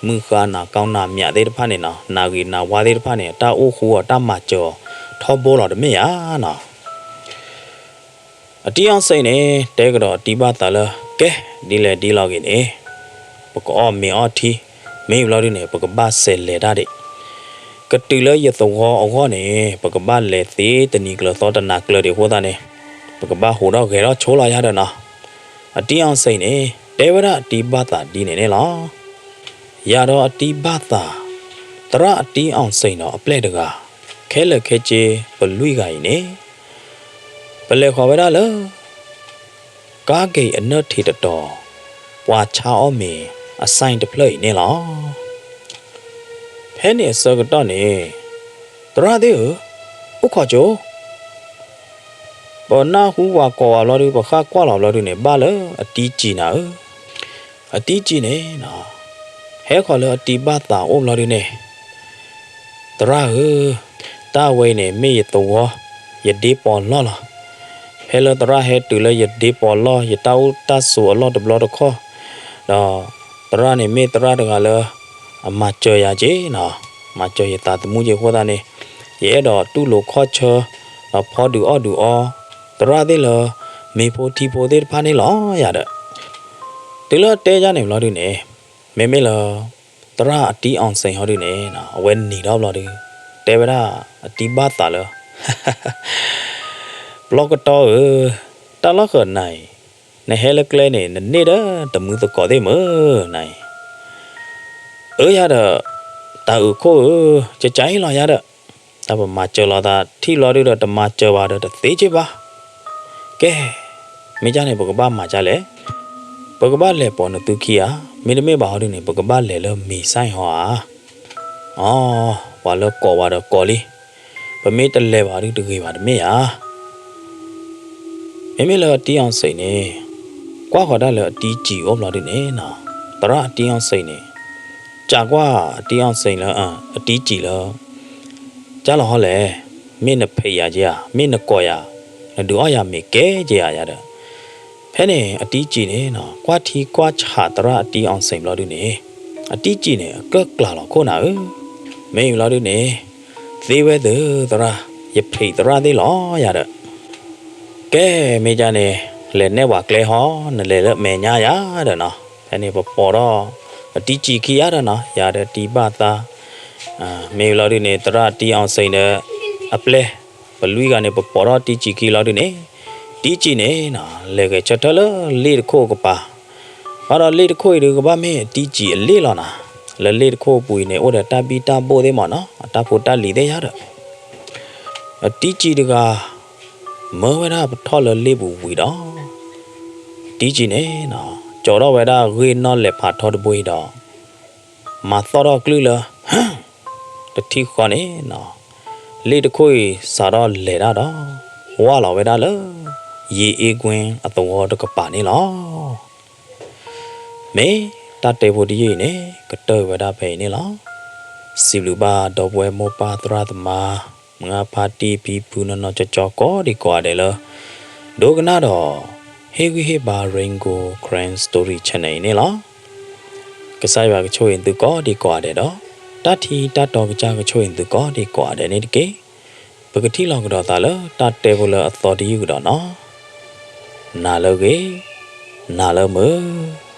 မုၢ်ဃါနၤကီနၤမၠးသ့ၣ်တဖၣ်န့ၣ်နီၤ နၢ်ဂ့ၤနၢ်ဝါသ့ၣ်တဖၣ်န့ၣ် တၢ်အိၣ်ဃူအီၤတၢ်မၤစၢၤအီၤ ထီဘိလီၤတမ့ၢ်ဧါနီၤ အတံအီၣ်စ့ၣ်န့ၣ် တဲကဒီးအတံဘၣ်သးလၢ ကဲ ဒ်လဲၣ်ဒ်လဲၣ်ဂ့ၤန့ၣ် ပကအီၣ်မ့ၤအီထံ မ့ၢ်ဘျီဒုန့ၣ် ပကဘၣ်စဲးလဲၤတၢ်ဒံး ကတုၤလၢယသဝီအဂီၢ်န့ၣ် ပကဘၣ်လဲၤသ့တနံၤကျၢၤသီတနၤကျၢၤဒံးအဃိသတးန့ၣ် ပကဘၣ်ဟူးထီၣ်ဂဲၤထီၣ်ဆိလီၤယၤဒီးနီၤ အတံအီၣ်စ့ၣ်န့ၣ် တဲဝဲဒၣ်အတံဘၣ်သးဒ်န့ၣ်န့ၣ်လီၤ ယၤဒီးအတံဘၣ်သး သရၣ်အတံအီၣ်စ့ၣ်ဒီးအပျဲၢ်တဂၤ ခဲလၢာ်ခဲဆ့ပလွံၢ်ဂၤအံၤန့ၣ် ပလဲၤဃီၤဝဲဒၣ်လၢ ကါက့ၤအနၢၣ်ထံးတတီၤ ပှၤဆါအီၣ်မ့ၤအဆိုင်တဖျၢၣ်အံၤန့ၣ်လီၤ. ဖဲန့ၣ်အဆၢကတီၢ်န့ၣ် သရၣ်သ့ၣ်ဧၢ, အိၣ်ခိးကၠိ, ပနၢ်ဟူဝၤကိးဝဲဘျီဒု ပဃၣ်ကွၢ်လီၤဘျီဒုန့ၣ် ဘၣ်လၢအတံကံၢ်နၤဧၢ, အတံကံၢ်န့ၣ် ဟဲဃီၤလၢအတံဘၣ်သးအိၣ်ဘျီဒုန့ၣ် သရၣ်ဧၢ, တၢ်ဝဲအံၤန့ၣ် မ့ၢ်ယသဝီ, ယဒ့ပီၤလီၢ်လီၤ. ဖဲလၢသရၣ်ဟဲတုၤလၢယဒ့ပီၤလီၢ် ယတၢ်အိၣ်တၢ်ဆိးအလီၢ်တဘျီတခီၣ်, ဒီးသရၣ်န့ၣ်မ့ၢ်သရၣ်တဂၤလၢ အမၤစၢၤယၤက့ၤနီၤ, မၤစၢၤယသးသမူက့ၤအဃိသတးန့ၣ်, ယအဲၣ်ဒိးတူၢ်လိာ်ခီၣ်ဆၢ ဒီးဖီဒုးအီၣ်ဒုးအီ သရၣ်သ့ၣ်လၢ မ့ၤဖိထံဖိသ့ၣ်တဖၣ်န့ၣ်လီၤယၤဒီး, တုၤလၢအတဲယၤန့ၣ်ဘျီဒုန့ၣ်, မ့မ့ၢ်လၢ သရၣ်အတံအီၣ်စ့ၣ်ဟီဒုန့ၣ် အဝဲနံၤထီၣ်ဘျီဒု တဲဝဲဒၣ်အတံဘၣ်သးလၢ ပျီကတီဧၢ, တၢ်လီၢ်ဃၢၤနၤအံၤ, နဟဲလၢကျဲန့ၣ် နန့ၢ်ဒီးတမုၢ်သကိးသ့ၣ်မုၢ်နၤအံၤ, အၢယၤဒီး တၢ်အုးခိၣ်ဧၢ, ကကါအံၤလီၤယၤဒီး, တၢ်ပမၤစၢၤလီၤသးထံၣ်ဘျီဒုဒီး တမၤစၢၤဘၣ်ဒီးတသ့က့ၤဘၣ်. ကဲ, မ့ၢ်ကၢ်န့ၣ် ပကဘၣ်မၤကၢ်လဲၣ်. ပကဘၣ်လဲၤပိာ်နသုခံဧါ, မ့တမ့ၢ်ဘၣ်ဟီဒုန့ၣ် ပကဘၣ်လဲၤလၢမ့ၤဆိုင်ဟီဧါ. အီ, ပှၤလၢကိးဝဲဒီးကိးလံ, ပမ့ၢ်တလဲၤဘၣ်ဒုတဂ့ၤဘၣ်တမ့ၢ်ဧါ. မ့မ့ၢ်လၢအတံအီၣ်စ့ၣ်န့ၣ် ကွၢ်ဃီၤဒၣ်လၢအတံကံၢ်အိၣ်ဘျီဒုန့ၣ်နီၤ, သရၣ်အတံအီၣ်စ့ၣ်န့ၣ် ကးကွၢ်အတံအီၣ်စ့ၣ်လၢ အတံကံၢ်လၢ ကၢ်လီၤဟီလဲၣ်, မ့ၢ်နဖံးယၤက့ၤဧါ, မ့ၢ်နကိးယၤ, နဒုးအီၣ်ယၤမ့ၤကဲက့ၤဧါယၤဒီး, ဖဲန့ၣ်အတံကံၢ်န့ၣ်နီၤ ကွၢ်ထံကွၢ်ဆးသရၣ်အတံအီၣ်စ့ၣ်ဘျီဒုန့ၣ်, အတံကံၢ်န့ၣ် အကၢၣ်ကျးလီၤခိၣ်နၤဧၢ, မ့ၢ်ဘျီဒုန့ၣ် သ့ဝဲသၢသရၣ်, ယဖံးသရၣ်သ့ၣ်လီၤယၤဒီး ကဲ, မ့ၢ်ကၢ်န့ၣ် လဲၤနဲၣ်ပှၤကျဲဟီ, နလဲၤလၢမဲာ်ညါယၤဒီးနီၤ, ဖဲန့ၣ်ပပိာ်ထီၣ် အတံကံၢ်ခံယၤဒီးနီၤ, ယၤဒီးတံဘၣ်သး, မ့ၢ်ဘျီဒုန့ၣ် သရၣ်တံအီၣ်စ့ၣ်ဒီး အပျဲၢ်, ပလွံၢ်ဂၤန့ၣ် ပပိာ်ထီၣ်တံကံၢ်ခံလီၤဒုန့ၣ်, တံကံၢ်န့ၣ်နီၤ လဲၤဂဲၤဆၢထၢၣ်လၢလ့ၣ်တခိၣ်အကပၤ, ဘၣ်ဒီးလ့ၣ်တခိၣ်အံၤဒုကဘၣ်မ့ၢ်အတံကံၢ်အလ့ၣ်လီၤနီၤ, လၢလ့ၣ်တခိၣ်အပူၤအံၤန့ၣ် အိၣ်ဒီးတၢ်ဘံၣ်တၢ်ဘိၣ်သ့ၣ်မးနီၤ, အတၢ်ဖိတၢ်လံၤသ့ၣ်ယၤဒီး အတံကံၢ်တဂၤ မၢဝဲဒၣ်ပထီၣ်လၢလ့ၣ်ပူၤဝံၤဒီး, တံကံၢ်န့ၣ်နီၤ ကၠီထီၣ်ဝဲဒၣ်ဂ့ၢ်နီၣ်လဲၤဖးထီတဘိအံၤဒီး, မၤသီၣ်ထီၣ်ကျုၢ်လၢ တထံၣ်ဃီန့ၣ်နီၤ, လ့ၣ်တခိၣ်အံၤစးထီၣ်လဲၤတၢ်ဒီး ဝၢ်လီၤဝဲဒၣ်လၢ ယ့အ့ကွင်းအသဝီတကပၤန့ၣ်လီၤ. မ့ၢ်တၢ်တဲဖိတယုၢ်အံၤန့ၣ် ကတၢၢ်ဝဲဒၣ်ဖဲအံၤန့ၣ်လီၤ. စံးဘျုးဘၣ်ဒီပုၢ်ဝဲၢ်မိၢ်ပၢ်သရၣ်သမါ မုၢ်အါဖါတံၢ်ဖံဖုနီၢ်နီၢ်ကၠီကၠီကိးဒံကိးဂၤဒဲးလၢ ဒိကနၣ်ဒီး ဟ့ၣ်ဂံၢ်ဟ့ၣ်ဘါ Rain Gold Karen Story Channel အံၤန့ၣ်လီၤ. ကစၢ်ယွၤကဆိၣ်ဂ့ၤသုကိးဒံကိးဂၤဒဲးဒီး တၢ်ထံတၢ်တီကစၢ်ကဆိၣ်ဂ့ၤသုကိးဒံကိးဂၤဒဲးန့ၣ်တက့ၢ်. ပကထံၣ်လိာ်ကဒီးသးလၢတၢ်တဲဖိလၢအသီတယုၢ်ကဒီးနီၤ. နၤလၢအဂ့ၤ, နၤလၢမုာ်.